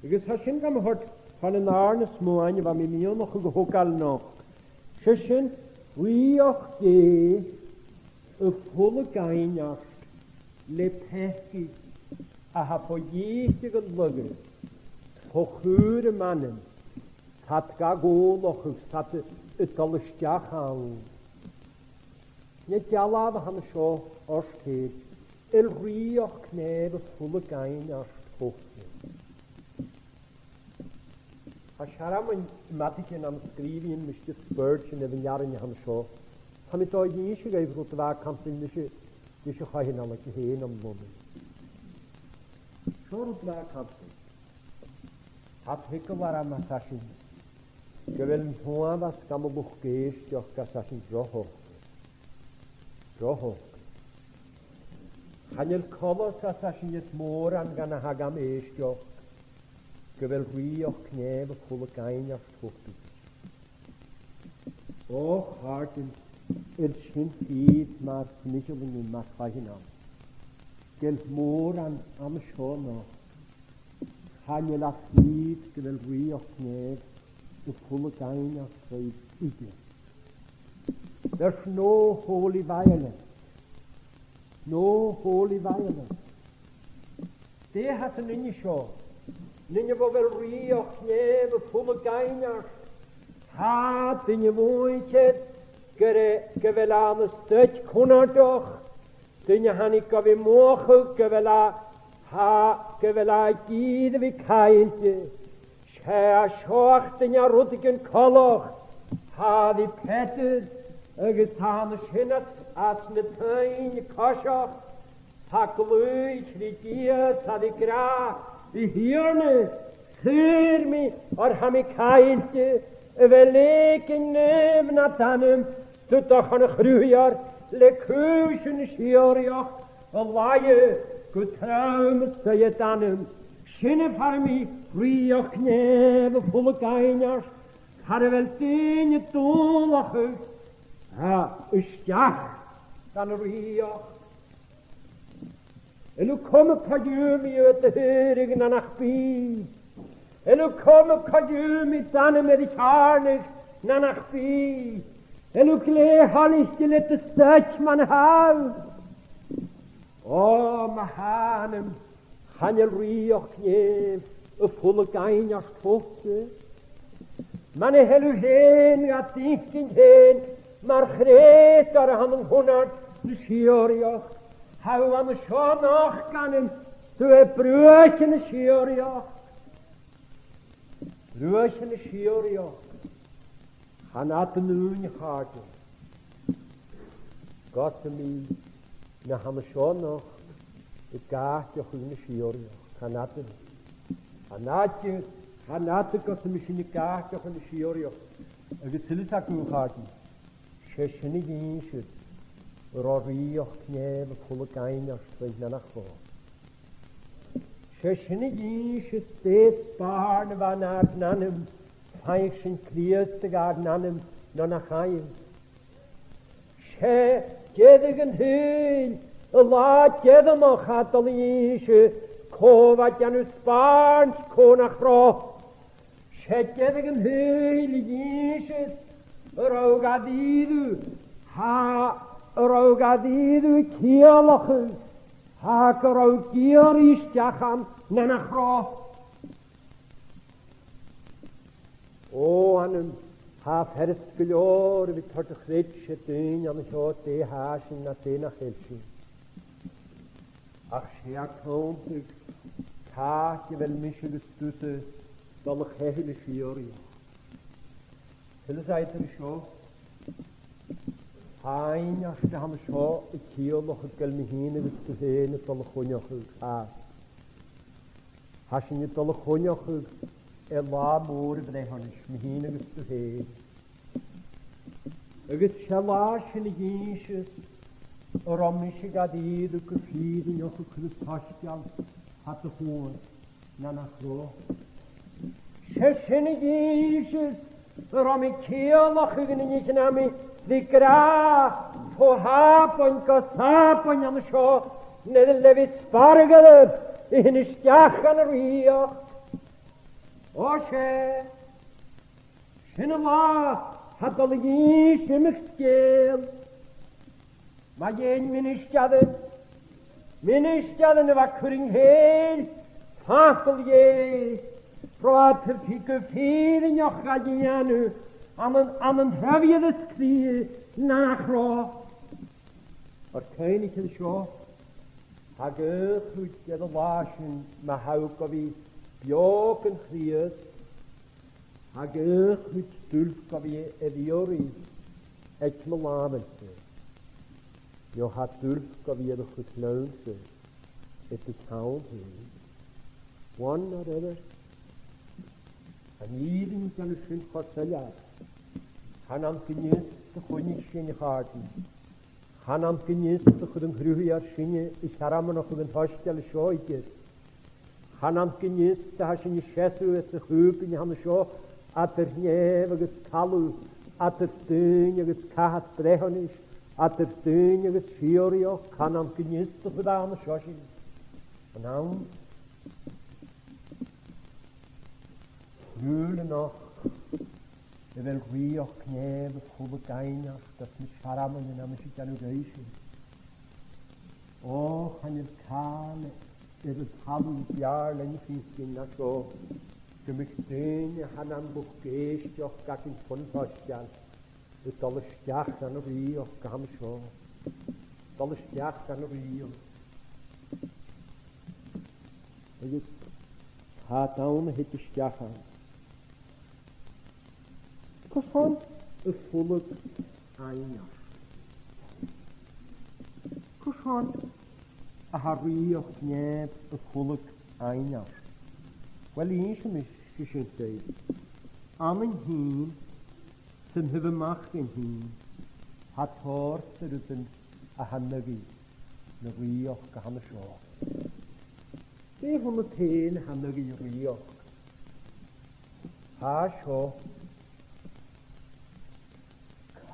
Agus tha sin gam thoirt chun an dàrna smuain a bha mi a' miannachadh a thogail a-nochd. 'S e sin rìoghachd Dhè a' fulang aithneachadh le peacaidh A tha fo dhìteadh an lagha, fo chùram anam, 's iad ga chùmhlachadh, 's iad a' dol a-steach ann. An e dealbh a th' ann an seo ort fhèin, a rìoghachd, nèamh a' fulang aithneart thugte? Tha searmon madainn ann a sgrìobh Mister Spurgeon air an earrainn a th' ann an seo. Tha mi dol a dh'innse dhuibh rud a bha a' cantainn ris a', ris a' choitheanal aige fhèin an Lunnainn. Seo rud a bha e a' cantainn. Tha eagal orm, ars esan, gu bheil an t-uabhas dha mo luchd-èisteachd, ars esan, droch-shocrail. Droch-shocrail. Chan eil coltas, ars esan, air mòran dha na tha gam èisteachd, gu bheil rìoghachd, nèamh a' fulang aithneart thugte. O chàirdean, a bheil sin fìor mar fhicheall an-diugh, mar choitheanal? Gu bheil mòran an seo a-nochd, chan eil e fìor gu bheil rìoghachd, nèamh a' fulang aithneart dhuibh idir. There's no holy violence. No holy violence. Dè tha san duine seo? An duine bho bheil rìoghachd, nèamh a' fulang aithneart. Tha duine a' mothachadh gur e, gu bheil e ann an staid cunnartach. Duine a thàinig gu bhith mothachadh gu bheil e, tha, gu bheil e ag iarraidh a bhith caillte. 'S e a seòrsa duine a rud aig an coltas, tha e a' peadadh agus tha e an sin às, às na taighean a' coiseachd, 's e a' glaodhaich ri Dia, 's e ag ràdh, a Thighearna, saor mi, oir tha mi caillte. A bheil èiginn naomh nad anam, 's tu dochar a' chruthaigheir, le cùisean na sìorraidheachd a laighe gu trom is dòigh d' anam. Sin a' faireachdainn rìoghachd, nèamh a' fulang aithneart, far a bheil daoine a' dùnlachadh, a, a-steach dhan rìoghachd. A bheil thu coma co-dhiù mi thu a' tighinn na nach bi? A bheil thu coma co-dhiù mi d' anam air a cheàrnadh na nach bi? A bheil thu glè thoilichte le do staid mar a tha thu? O, ma-thà, anam, chan eil rìoghachd, nèamh a' fulang aithneart thugte. Mura h-eil thu fhèin gad fhaicinn fhèin mar chreutair a th' ann an cunnart na sìorraidheachd, tha thu an seo a-nochd, anam, 's tu air bruaichean na sìorraidheachd. Bruaichean na sìorraidheachd. Chan fhada an-diugh, a chàirdean, gus am bi na th' ann an seo a-nochd ag àiteachadh na sìorraidheachd. Chan fhada. Chan fhada, chan fhada gus am bi sinn ag àiteachadh na sìorraidheachd. Agus a bheil fhios agaibh, a chàirdean, 's e sin a dh'innis gun robh rìoghachd, nèamh a' fulang aithneart dhuinn, no nach robh? 'S e sin a dh'innis dè an spàirn a bha nar n-anam, faigheadh sinn Crìosd gu ar n-anam no nach fhaigheadh. 'S e deireadh an t-saoghail, an latha deireannach, a tha dol a dh'innse cò bha a' dèanamh spàirn 's cò nach robh. 'S e deireadh an t-saoghail a dh'innis gun robh gad iarraidh, tha, gun robh gad iarraidh ciallachadh, tha, gun robh ag iarraidh a-steach ann no nach robh. O, anam, tha e furasta gu leòr a bhith a' toirt a chreids air daoine an seo dè tha sinn no dè nach eil sinn. Ach 's e a' cunntadh, càit a bheil mise agus tusa a' dol a chaitheamh na sìorraidheachd? Fhios agaibh an seo, tha aon àite a th' ann an seo a' ciallachadh gu bheil mi fhìn agus tu fhèin a' dol a choinneachadh, tha. Tha sinn a' dol a choinneachadh air latha mòr a' bhreitheanais, mi fhìn agus tu fhèin. Agus 's e an latha sin a dh'innis gun robh mise gad iarraidh gu fìrinneach a' cur an t-soisgeil fad a' chuain, no nach robh? 'S e sin a dh'innis gun robh mi a' ciallachadh na nithean a bha mi ag ràdh bho Shàbaid gu Sàbaid an seo, nuair a le bhith a' spargadh a thighinn a-steach dhan rìoghachd. O 's e, sin an latha a tha dol a dh'innse iomadh sgeul. Ma dh'fhaighinn mi a-nis dearmad, Ministearan a bha a' cur an cèill facal Dhè, ro fhada gu fìrinneach ga dhèanamh ann an, ann an robh iad a' sgrìobhadh nach robh. Ar cuimhnicheas sibh, tha gach aon cuid de na làithean, ma tha thu gu bhith beò gun chrìoch, tha gach aon cuid dùil gu bhith air iarraidh aig mo làmhan-sa, no tha dùil gu bhith air a chur leamsa air do cheann-sa. One or other. An fhìrinn a tha sin cho soilleir. Chan ann gun fhios do choinnich sinn a chàirdean. Chan ann gun fhios do chuir an Cruthaighear sinne a' cheàrnadh aig an t-soisgeul seo idir. Chan ann gun fhios do tha sinn a' seasamh anns a' chùbaid a th' ann an seo, eadar nèamh agus talamh, eadar daoine agus cathair-bhreitheanais, eadar daoine agus sìorraidheachd, chan ann gun fhios do chuir e ann an seo sinn. An ann? Siùbhlach a bheil rìoghachd nèimh a' fulang aineart anns na searmonaidhean a tha mise a' dèanamh dhuibhse. Ò, chan eil càil air an talamh b' fheàrr leinn fhaicinn na seo, gum biodh daoine a tha nan luchd-èisteachd againn fon t-soisgeul a' dol a-steach dhan an rìoghachd a th' ann an seo. Dol a-steach dhan an rìoghachd. Agus tha dàin a' tighinn a-steach ann. Carson a' fulang aineart? Carson a tha rìoghachd nèimh a' fulang aineart? Uill, innsidh mise sin dhuibh. Ann an sin, san taobh a-muigh an sin, tha tòrr de rudan a tha an aghaidh na rìoghachd a th' ann an seo. Dè th' annad fhèin a tha an aghaidh na rìoghachd? Tha seo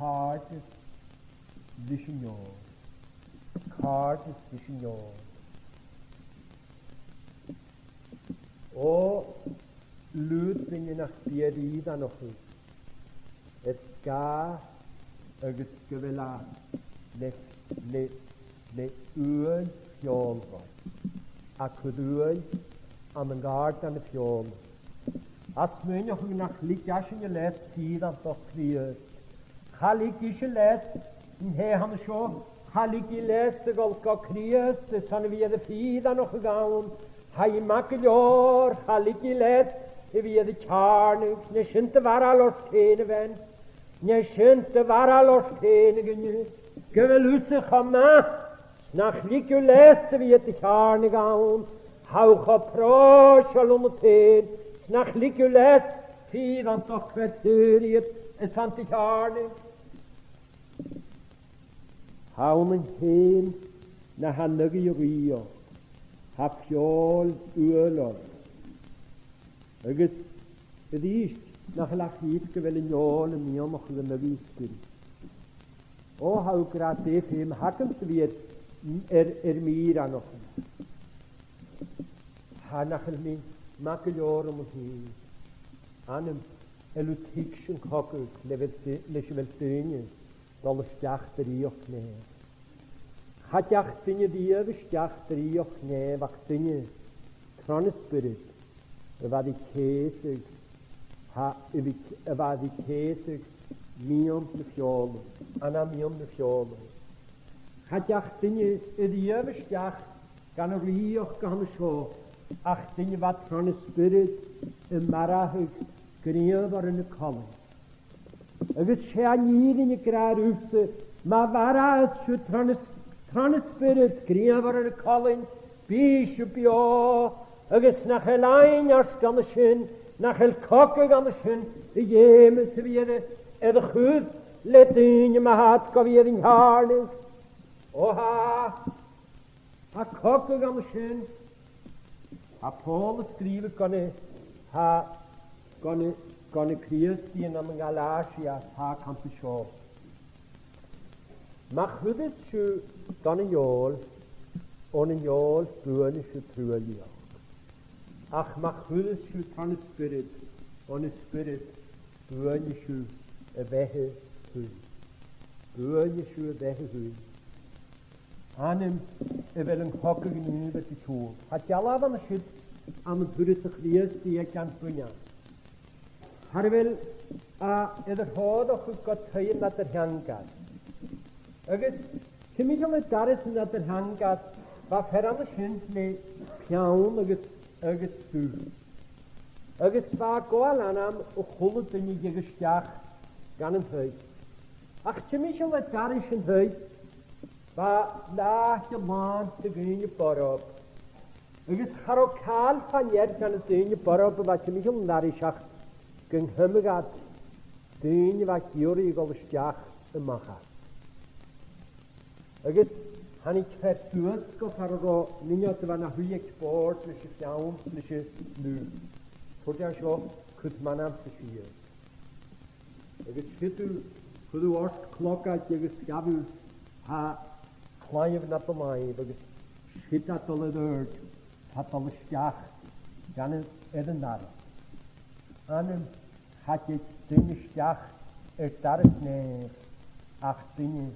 càirdeas ris an fheòil. Càirdeas ris an fheòil. Ò, liuthad duine nach bi air fhìreanachadh air sgàth agus gu bheil e le, le, le uaill feòlmhor, a' cur uaill ann an gàirdean na feòla. Tha smaoineachadh nach leig esan a leas fìreantachd Chrìosd. Cha leig ise leas an tè a th' ann an seo, cha leig i leas a dhol gu Crìosd airson a bhith air a fìreanachadh ann. Tha i math gu leòr, cha leig i leas a bhith air a ceàrnadh, 's e sin do bharail ort fhèin, a bhean. 'S e sin do bharail ort fhèin, a dhuine, gu bheil thusa cho math, 's nach leig thu leas a bhith air do cheàrnadh ann. Tha thu cho pròiseil annad fhèin, 's nach leig thu leas fìreantachd fear saoraidh airson do cheàrnadh. Tha ann an fhèin na tha an aghaidh na rìoghachd, tha feòil uaill oirre. Agus a-rithist, nach eil e fìor gu bheil an fheòil a' miannachadh an aghaidh na spiorad. Ò, tha thu ag ràdh dè feum a th' agamsa a bhith air, air, air m' fhìreanachadh. Tha, nach eil mi math gu leòr annam fhìn. Anam, a bheil thu a' tuigsinn cogadh le bheil d-, leis a bheil daoine dol a-steach do rìoghachd nèimh? Cha deach duine riamh a-steach do rìoghachd nèimh ach duine tron an Spiorad a bha ri ceusadh, tha, a bha, a bha ri ceusadh miann na feòla, ann am miann na feòla. Cha deach duine riamh a-steach dhan an rìoghachd a th' ann an seo ach duine a bha tron an Spiorad a' marbhadh gnìomharan na colainn. Agus 's e an fhìrinn ag ràdh riutsa, ma mharbhas sibh tron an s-, tron an Spiorad gnìomharan na colainn, bidh sibh beò, agus nach eil aithne ort ann an sin, nach eil cogadh ann an sin a dh'fheumas a bhith air, air a chur le daoine ma tha iad gu bhith air an ceàrnadh. Ò, tha. Tha cogadh ann an sin. Tha Pòl a' sgrìobhadh gu na, tha, gu na, gu na Crìosdaidhean ann an Galàisia, tha e ag ràdh seo. Ma chuireas sibh don an fheòil, on an fheòil buannaich sibh truaillidheachd. Ach ma chuireas sibh tron an Spiorad, on an Spiorad buannaich sibh a' bheatha thuinn. Buannaich sibh a' bheatha thuinn. Anam, a bheil an cogadh an-diugh air a siubhal. Tha dealbhan an siud ann an turas a' Chrìosdaidh aig an duine. Tha e air a bheil, a, air a thòiseachadh gu taigh an eadar-theangail. Agus timcheall air doras an eadar-theangail, bha fear an sin le peann agus, agus dubh. Agus bha e a' gabhail ainm a h-uile duine a dh'fhàg a-steach dhan an taigh. Ach timcheall air doras an taigh, bha an t-àite làn de dhaoine borb. Agus cha robh càil fa-near dha na daoine borb a bha timcheall an dorais ach gun cumadh iad daoine a bha ag iarraidh a dhol a-steach a-mach à. Agus thàinig fear suas gu far an robh nighean a bha na shuidhe aig bòrd leis a' pheann, leis an dubh. Thuirt e seo, cuir m' ainm-sa sìos. Agus siud thu, chuir thu ort clogaid agus ghabh thu, tha claidheamh nad làimh, agus siud a' dol air adhart, tha a' dol a-steach dhan an, air an doras. Ann an, cha tèid duine a-steach air doras nèimh ach duine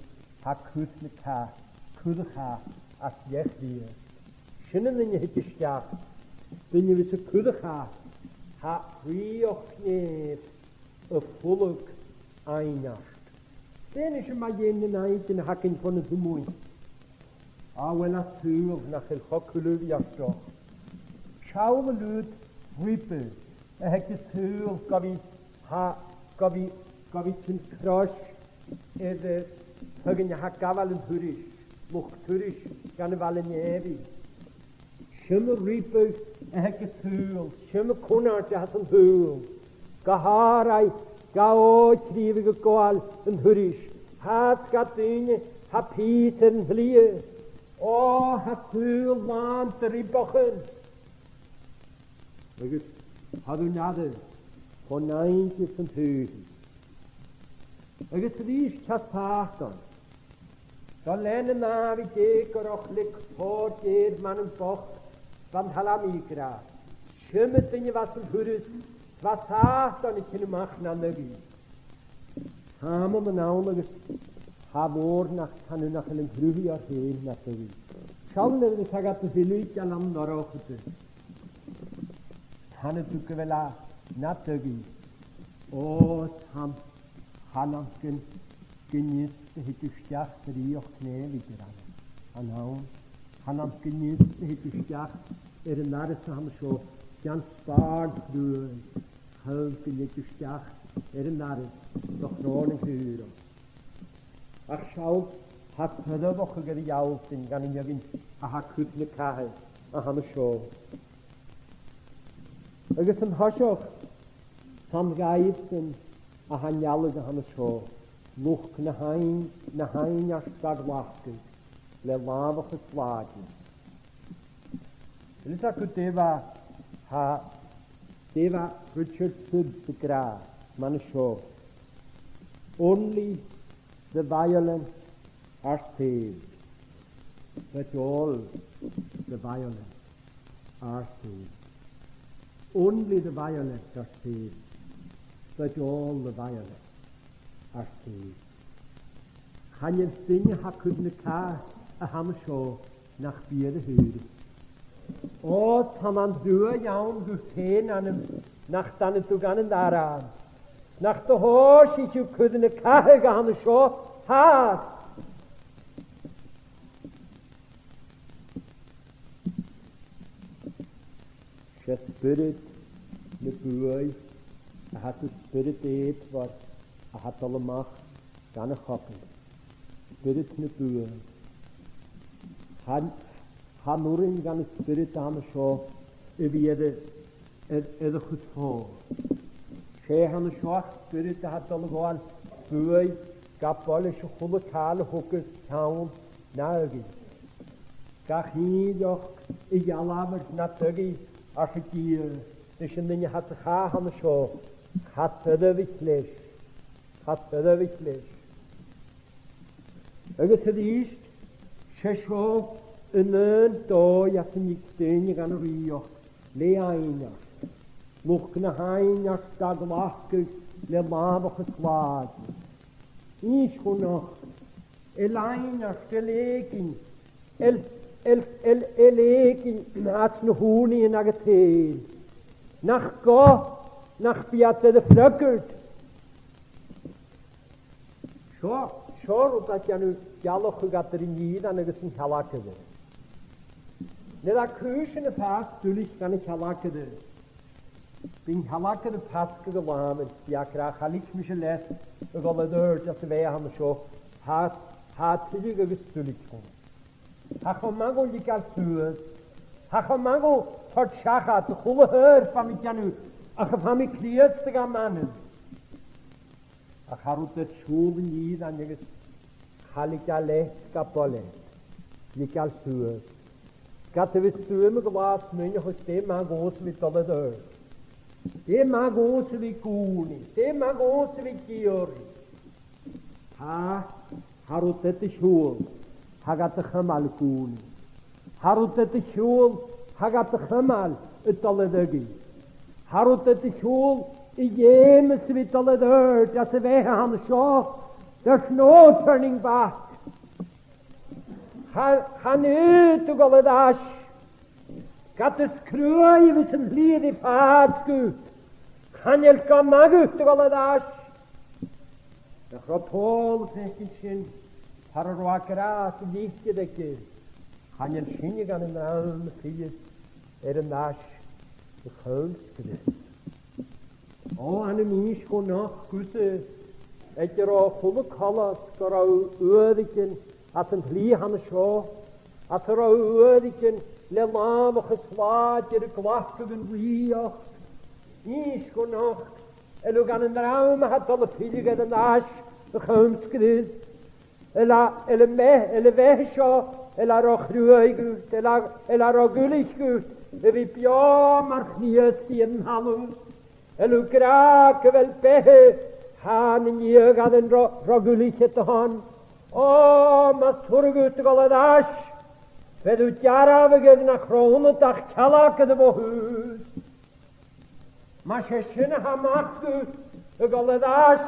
tha cur na catha, cur a' chatha às leth-chridhe. Sin an duine a thèid a-steach, duine a bhios a' cur a' chatha, tha rìoghachd nèimh a' fulang fhaighinn ort. Dè nis am math dhen an aidin a th' againn fon an t-Sumhain? A bheil an saoghal nach eil cho coileanta a-staigh? Seall an liuthad ribe a th' aig an saoghal gu bhith, tha, gu bhith, gu bhith a' tighinn crois air, eh, feadhainn a tha a' gabhail an turais, luchd-turais dhan a' bhaile nèimhidh. Sin an ribe a th' aig an saoghal, sin an cunnart a th' anns an t-saoghal. Gu h-àraidh, gu h-òigridh a' gabhail an turais, tha fhios gach duine, tha pìos air an t-slighe. Ò, tha an saoghal làn de ribeachan. Agus tha thu an-dràsta fo nàimhdeas an t-saoghail. Agus a-rithist tha Sàtan, do lean an nàmhaid èigneach le còir geur mar am bochd, bha an t-Salm ag ràdh. Sin an duine a bha san turas, 's bha Sàtan a' tighinn a-mach na aghaidh. Tha e ann agus tha e a' mòran-taingean nach eil an Cruthaighear fhèin na aghaidh. Seall an uair a tha agad a' filleadh gu leòr an-dràsta. Tha e a' dol gu bheil e na aghaidh. Ò, tha, chan ann gun, gun fhios a thèid thu a-steach sa rìoghachd nèimh idir ann. Chan ann, chan ann gun fhios a thèid thu a-steach air an doras a th' ann an seo, dhan spàirn chruaidh, chan ann gun tèid thu a-steach air an doras do shròn an caora. Ach seall, tha soirbheachadh air a dhealtainn dhan an fheadhainn a tha a' cur na catha a th' ann an seo. Agus an toiseach, 's ann dhaibhsan a tha an eagal a th' ann an seo, luchd na h-aibhn-, na h-aibhneart a' glacadh le làmhachas làidir. Is e gu dè bha, tha, dè bha Richard Sibbes ag ràdh mun a seo. Only the violent are saved, but all the violent are saved. Only the violent are saved, but all the violent are saved. Chan eil duine a tha a' cur na catha a th' ann an seo nach bi air a shaoradh. Ò, 's ann an truagh ann gu fèin-ainm nach tàinig thu dhan an dara. 'S nach do thòisich thu a' cur na catha a th' ann an seo, tha. 'S e spiorad na buaidh a tha san spiorad èadmhor a tha a' dol a-mach dhan a' chogadh. Spiorad na buaidh. Chan, chan urrainn dhan an spiorad a th' ann an seo a bhith air a, air, air a chur fodha. 'S e a th' ann an seo ach spiorad a tha a' dol a ghabhail buaidh gu buileach a h-uile càil a thogas ceann na aghaidh. Gach innleachd a dhealbhar nad aghaidh, arsa Dia, leis an duine a tha sa chath a th' ann an seo, cha soirbhich leis, cha soirbhich leis. Agus a-rithist, 's e seo an aon dòigh a tha a' tighinn air daoine dhan an rìoghachd, le aibhneart. Luchd na h-aibhneart a' glacadh le làmhachas làidir. Innis dhomh, a bheil aibhneart, a bheil èiginn, a bheil, Eil, eil, eil èiginn às na h-ùrnaighean agad fhèin. Nach gabh, nach bi iad air a' phreacairt. Seo, seo rud a tha a' dèanamh gealladh a chur eadar an fhìrean agus an cealgaire. Nuair a tha cùisean a' fàs duilich dhan a' chealgaire, bidh an cealgaire a' fàs gu làidir, bidh e ag ràdh, cha leig mise leas a dhol air adhart anns a' bheatha a th' ann an seo, tha, tha e tuilleadh agus duilich dhomh. Tha e cho math dhomh leigeil suas, tha e cho math dhomh toirt seachad a h-uile h-uile rud a bha mi a' dèanamh, ach a bha mi Crìosd a' gabhail ann. Ach tha rud air siubhal an fhìrein agus cha leig e leat gabhail leat, leigeil suas. Ged a bhios tu a' gabhail smaoineachadh, dè am math dhòmhsa a bhith a' dol air adhart? Dè am math dhòmhsa a bhith ag ùrnaigh? Dè am math dhòmhsa a bhith ag iarraidh? Tha, tha rud air do shiubhal, tha gad chumail ag ùrnaigh. Tha rud air do shiubhal, tha gad chumail a' dol air aghaidh. Tha rud air do shiubhal a dh'fheumas a bhith a' dol air adhart anns a' bheatha a th' ann an seo. There's no turning back. Chan, chan fhaod thu a dhol air ais. Ged is cruaidh a bhios an t-slighe ri fàs dhut, chan eil e gu math dhut a dhol air ais. Nach robh Pòl a' faicinn sin, far an robh e ag ràdh san litir aige, chan eil sinne gan an rann a filleadh air an ais a-chum Chrìosd. O, ann an Innis gu Nochd thusa, aig an robh a h-uile coltas gun robh uaireigin anns an t-slighe a th' ann an seo, anns an robh uaireigin le làmhachas làidir a' glacadh an rìoghachd. Innis gu Nochd, air a bheil thu gan an rann a tha dol a filleadh air an ais a-chum Chrìosd? Air a, air a bheatha, air a bheatha seo, air a robh cruaidh dhut, air a, air a robh duilich dhut a bhith beò mar Chrìosdaidh air an talamh. Air a bheil thu ag ràdh gu bheil beatha, tha na nithean a tha an ro-, ro-dhuilich a th' ann. O, mas urrainn dhut a dhol air ais, bheir thu dearbhadh air nach robh annad ach cealgaire bho thùs. Mas e sin a tha a-mach dhut a dhol air ais,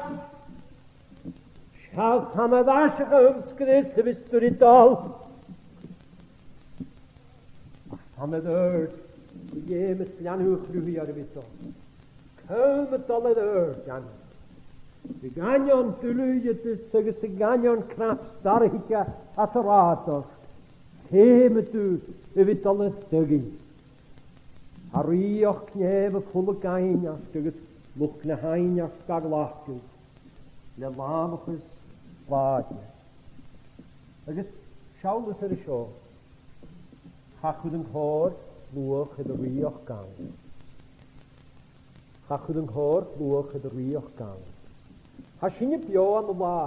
seall, 's ann air ais a-chum Chrìosd a bhios tu ri dol. Ach 's ann air adhart a dh'fheumas leanabh a' Chruthaigheir a bhith a' dol. Cùm a' dol air adhart, a Sheumais. Bidh ainneoin duilgheadasan agus bidh ainneoin cnap-starraiche anns an rathad ort, feumaidh tu a bhith a' dol air do aghaidh. Tha rìoghachd nèimh a' fulang aithneart agus luchd na h-aithneart ga ghlacadh le làmhachas làidir. Agus seall air seo, cha chuir an còrr luach air an rìoghachd ann. Cha chuir an còrr luach air an rìoghachd ann. Tha sinne beò ann an là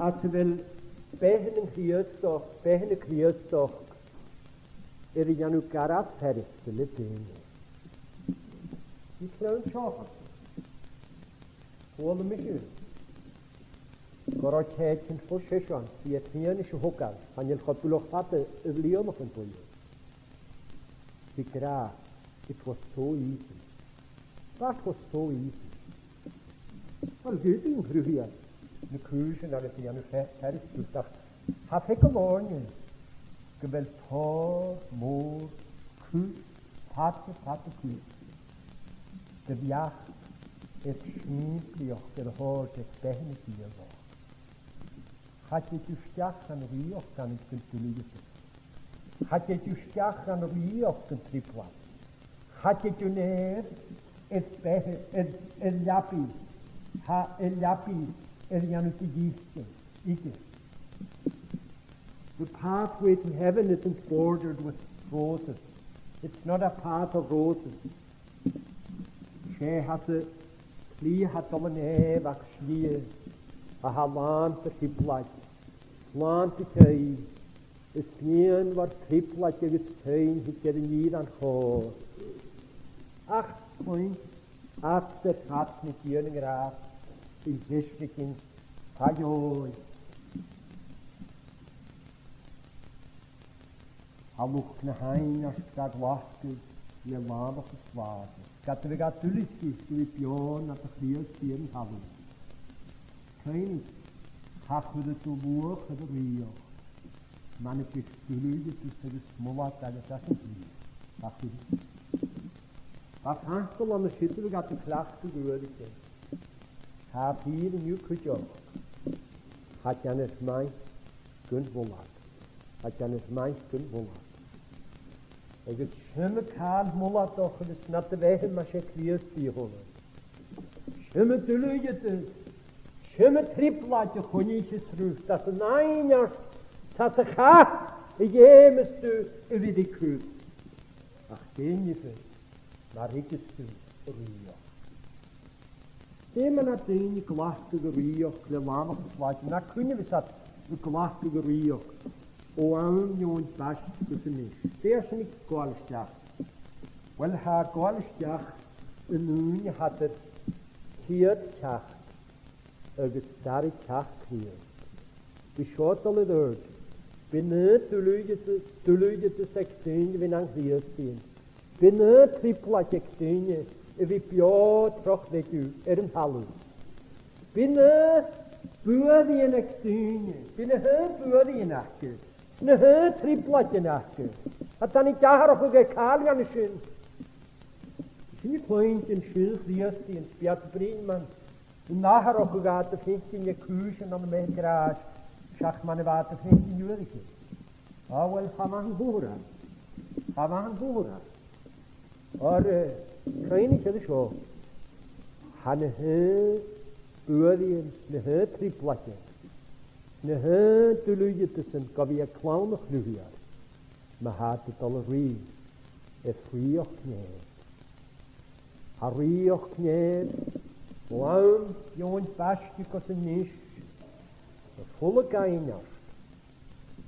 anns a bheil beatha nan Crìosdach, beatha na Crìosdach air a dhèanamh gu math furasta le daoine. Bha clann seo, chuala mise gun robh ceud fo seisean, bha iad a' fianais a thogail, chan eil cho buileach fada a bhliadhnaichean bhuaithe. Bha iad ag ràdh, it was so easy. That was so easy. Uill, dh'fhaodadh an Cruthaighear na cùisean agus a dhèanamh fe-, furasta, ach tha e a' faireachdainn gu bheil tòrr mòr cus, fada, fada cus de bheachd air sìmplidheachd air a thoirt air beatha na Diadhachd. Cha tèid thu a-steach dhan rìoghachd ann an gun duilich dhut. Cha tèid thu a-steach dhan rìoghachd gun trioblaid. Cha tèid thu an-àird air beatha, air, air leabaidh, tha, air leabaidh air a dhèanamh do dh'fhios, idir. The pathway to heaven isn't bordered with roses. It's not a path of roses. 'S e, tha an t-slighe a tha dol an nèamh ach slighe a tha làn de thrioblaid, làn de cheuidh, is nighean mhòr trioblaid agus ceuidh a thig air an fhìrean chòir. Ach cluinn, fhad air fad na dìonaidh an gràs, a dh'fheistiginn, tha leòidh. Tha luchd na h-aithneart ga ghlacadh le làmhachas làidir. Ged a bhiodh e duilich dhut a bhith beò nad Chrìosdaidh air an talamh, cuimhnich, cha chuir thu luach air an rìoghachd. Mar a bhios duilgheadas agus muladh agus a h-uile rud. Ach, ach tha an sgeul ann an siud a bhios iad a' cleachdadh uaireigin. Tha fìor an-diugh cuideachd. Tha e a' dèanamh math gun mhuladh. Tha e a' dèanamh math gun mhuladh. Agus 's iomadh càil muladh a th' ann agus nad bheatha mas e Crìosdaidh a th' annad. 'S iomadh duilgheadas, 's iomadh trioblaidean a choinnicheas riut, às an aon àite 's às a' chàs a dh'fheumas tu a bhith ri cur. Ach dè nì thu ma ruigeas tu an rìoghachd? Dè mar a tha daoine a' glacadh an rìoghachd le làmhachas làidir? Na cuine a bhios iad a' glacadh an rìoghachd o àm Eòin Baiste gus a-nis? Dè tha sinn a' gabhail a-steach? Uill, tha a' gabhail a-steach an ùine a th' eadar a' chiad cheacht agus dara ceacht Chrìosd. Bidh seo a' dol air adhart. Bidh an aon duilgheadas, duilgheadas aig daoine a bhios nan Crìosdaidhean. Bidh an aon trioblaid aig daoine a bhios beò tro chreideamh air an talamh. Bidh na buairean aig daoine, bidh na h-aon bhuairean aca, 's na h-aon trioblaidean aca. Tha iad ag atharrachadh air càil dhen a sin. Sin a' cluinntinn sinn Chrìosdaidhean, 's bidh iad a' bruidhinn mun an atharrachadh a tha iad a' faicinn aig cùisean ann am meadhan gràis, seach mar a bha iad a' faicinn uaireigin. Ah, uill, tha math an còmhradh. Tha math an còmhradh. Oir, eh, cuimhnich air seo, tha na h-aon buairean, na h-aon trioblaidean, na h-aon duilgheadasan gu bhith aig clann a' Chruthaigheir, ma tha iad a' dol a-rithist air rìoghachd Chnèimh. Tha rìoghachd Chnèimh, o àm Eòin Baiste gus a-nis, a' fulang aithneart,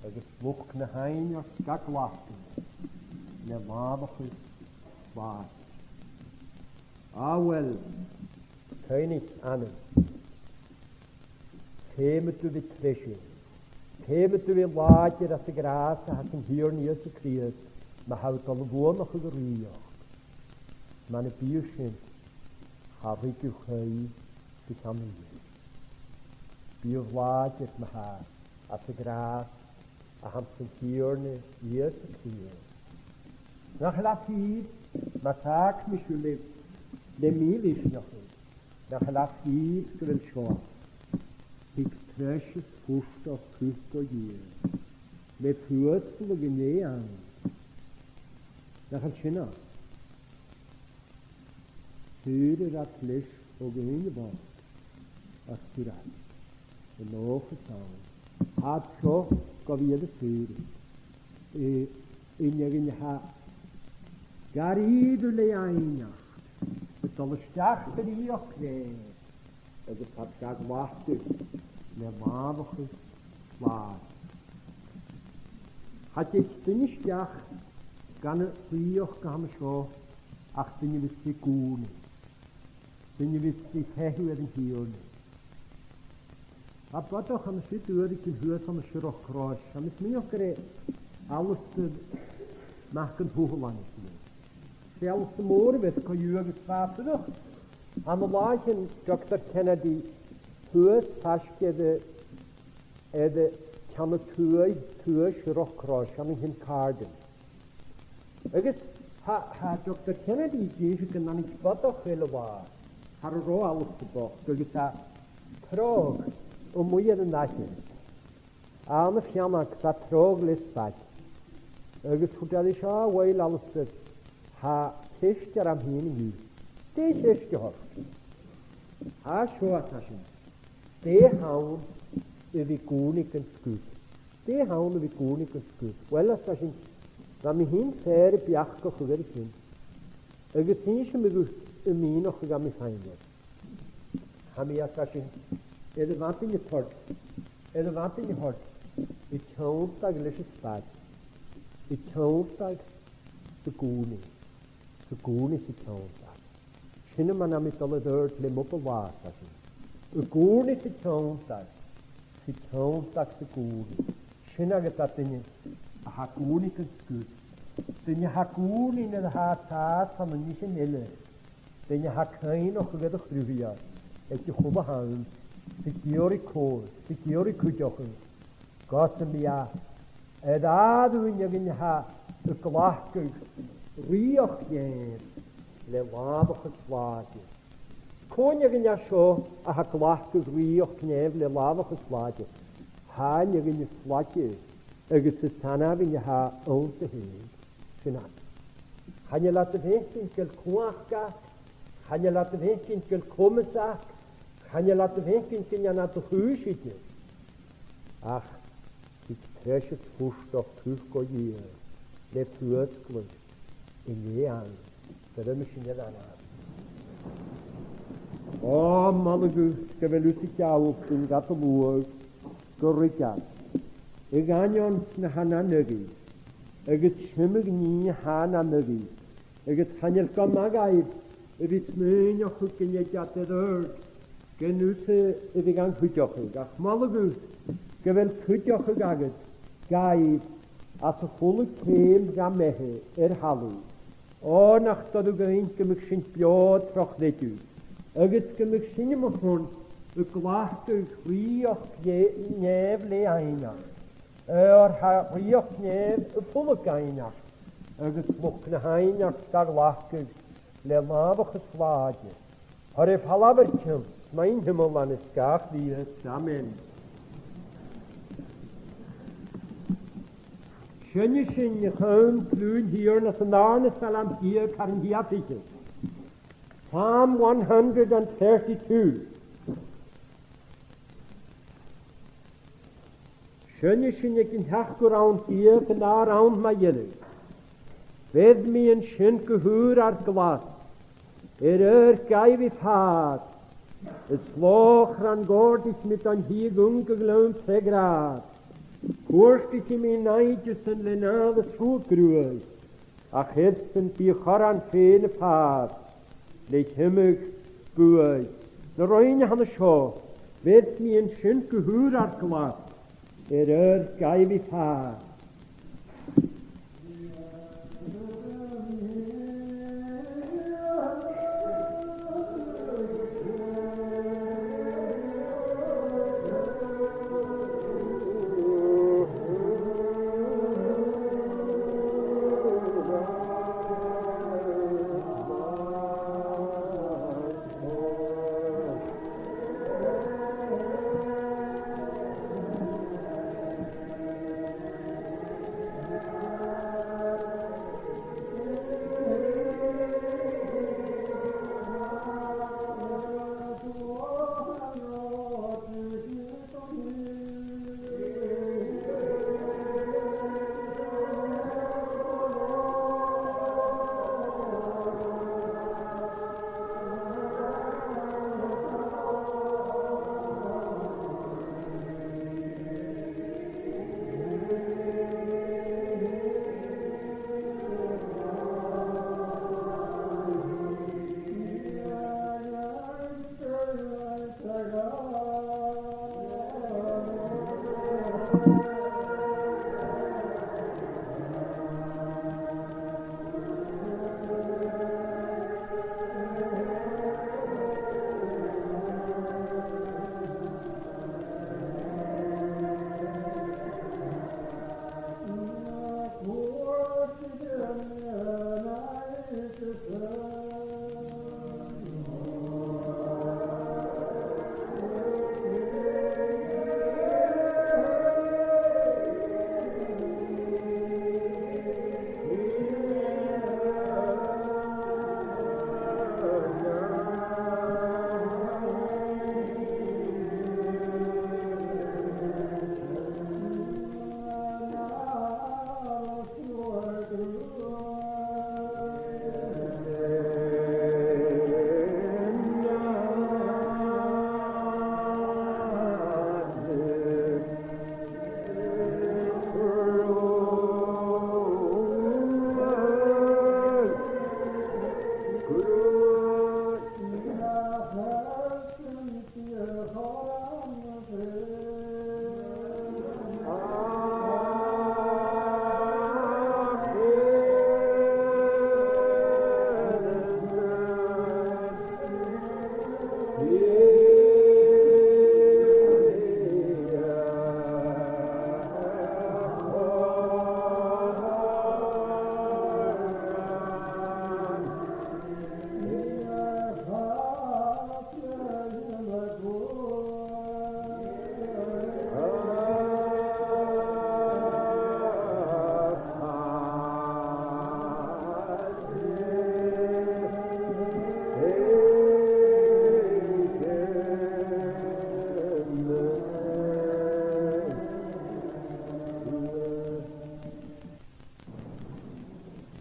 agus luchd na h-aithneart ga glacadh le làmhachas làidir. Ah, uill, cuimhnich, ann an Feumaidh tu bhith treis. Feumaidh tu bhith làidir anns a' ghràs a th' anns an Tighearna Ìosa Crìosd, ma tha thu a' dol a bhuannachadh an rìoghachd. Mura bi thu sin, cha ruig thu chaoidh gu ceann a dhìth. Bidh làidir ma-thà anns a' ghràs a th' anns an Tighearna Ìosa Crìosd. Nach eil e fìor, mas fhàg mi sibh le, le mì-mhisneachadh, nach eil e fìor gu bheil seo, thig treis is furtachd cuideachd, le fuasgladh an Dè ann. Nach eil sin ann? Saoradh iad leis o dhaoine bhochd, ach chuir iad an dòchas ann. Tha iad seo gu bhith air an saoradh. Eh, inneagan a tha gar ìomhaigh le aithneachd, a' dol a-steach do rìoghachd Chnèimh, agus tha iad ga ghlacadh le làmhachas làidir. Cha deach duine a-steach dhan an rìoghachd a th' ann an seo ach duine a bhios ag ùrnaigh, duine a bhios a' feitheamh air an Tighearna. Tha bodach ann an siud uaireigin shuas ann an Siorrachd Chrois, tha mi a' smaoineachadh gur e Alasdair Mac an t-Suthail a bh' ann an siud. 'S e Alasdair Mòr a bh' air co-dhiù agus bha e a' fuireach ann an làithean Doctor Kennedy shuas faisg air, air ceann a tuath, tuath Siorrachd Chrois, ann an Kincardine. Agus tha, tha Doctor Kennedy ag innse gun tàinig bodach eile a-mach, cha robh Alasdair bochd, agus tha e a' treabhadh a-muigh air an aiche. Ann am feannag 's e a' treabhadh le spaids. Agus thuirt e ris, "Ah, uill, Alasdair, tha ceist orm fhìn an-diugh." "Dè a' cheist a th' ort?" "Tha seo," ars esan, "dè th' ann a bhith ag ùrnaigh gun sgur? Dè th' ann a bhith ag ùrnaigh gun sgur?" "Uill," ars esan, "bha mi fhìn fhathast a' beachdachadh air sin, agus innsidh mi dhut am mìneachadh a tha mi a' faighinn." "Tha mi," ars esan, "air a' mhadainn a thoirt, air a' mhadainn a thoirt, a' tionndadh leis an spaid, a' tionndadh 's ag ùrnaigh, 's ag ùrnaigh 's a' tionndadh. Sin mar a tha mi a' dol air adhart le m' obair-latha," ars esan. "Ag ùrnaigh 's a' tionndadh, 's a' tionndadh 's ag ùrnaigh." Sin agad duine a tha ag ùrnaigh gun sgur. Duine a tha ag ùrnaigh nuair a tha e sàs ann an nithean eile. Duine a tha cuimhneachadh air a' Chruthaighear aig a h-uile àm, 's ag iarraidh còir, 's ag iarraidh cuideachadh, gus am bi e Air àireamh an fheadhainn a tha a' glacadh rìoghachd nèimh le làmhachas làidir. Cò an fheadhainn a tha seo a tha a' glacadh rìoghachd nèimh le làmhachas làidir? Tha an fheadhainn as laige agus as aithnichte a tha annta fhèin. Sin e. Chan eil iad a' faicinn gu bheil cumhachd aca, chan eil iad a' faicinn gu bheil comas aca, chan eil iad a' faicinn gun dèan iad a' chùis idir. Ach thig treis is furtachd thuca, o Dhia, le fuasgladh an lèine. Gu robh mise an-dràsta. O, moladh dhut gu bheil thusa a' gealltainn gad luchd gu ruig iad a dh'aindeoin na tha nan aghaidh, agus seirbheis nì na tha nan aghaidh, agus chan eil gu math dhaibh a bhith a' smaoineachadh gun tèid iad air adhart gun thusa a bhith gan cuideachadh. Ach moladh dhut gu bheil cuideachadh agad dhaibh anns a h-uile ceum dhen bheatha air thalamh. O, nach toir thu dhuinn gum biodh sinn beò tro chreideamh, agus gum biodh sinne mar sin a' glacadh rìoghachd nèimh le aithneachadh. Oir tha rìoghachd nèimh a' fulang aithneachadh, agus luchd na h-aithneachd ga ghlacadh le làmhachas làidir. Thoir ar falbh ar cionn, 's math dhan t-Imleach is gach lìonadh. Amen. Seinnidh sinn a' chum-chluain Thighearna san dàrna salm deug thar an dà fhichead. Psalm one hundred and thirty-two. Seinnidh sinn aig an t-seachdamh rann deug an dà rann mu dheireadh. Bheir mi an sin gu h-uabhasach glas, air adhart dhaibh a' phàigheadh, is lòchran gòrdaich mi don Tighearna gu glè tha gràs. Cuartaich mi nàimhdeasan le nàdar is ruadh gruaidh, ach airsan bidh a' chorn fhèin a' phàigheadh le h-iomadh buaidh. Na rinn a th' ann an seo, bheir mi an sin gu h-uabhasach glas, air adhart dhaibh a' phàigheadh.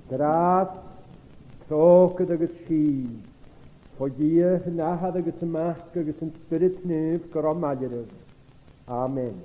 Gràs, tròcair agus sìth bho Dhia an Athair agus am Mac agus an Spiorad Naomh gu robh maille ribh. Amen.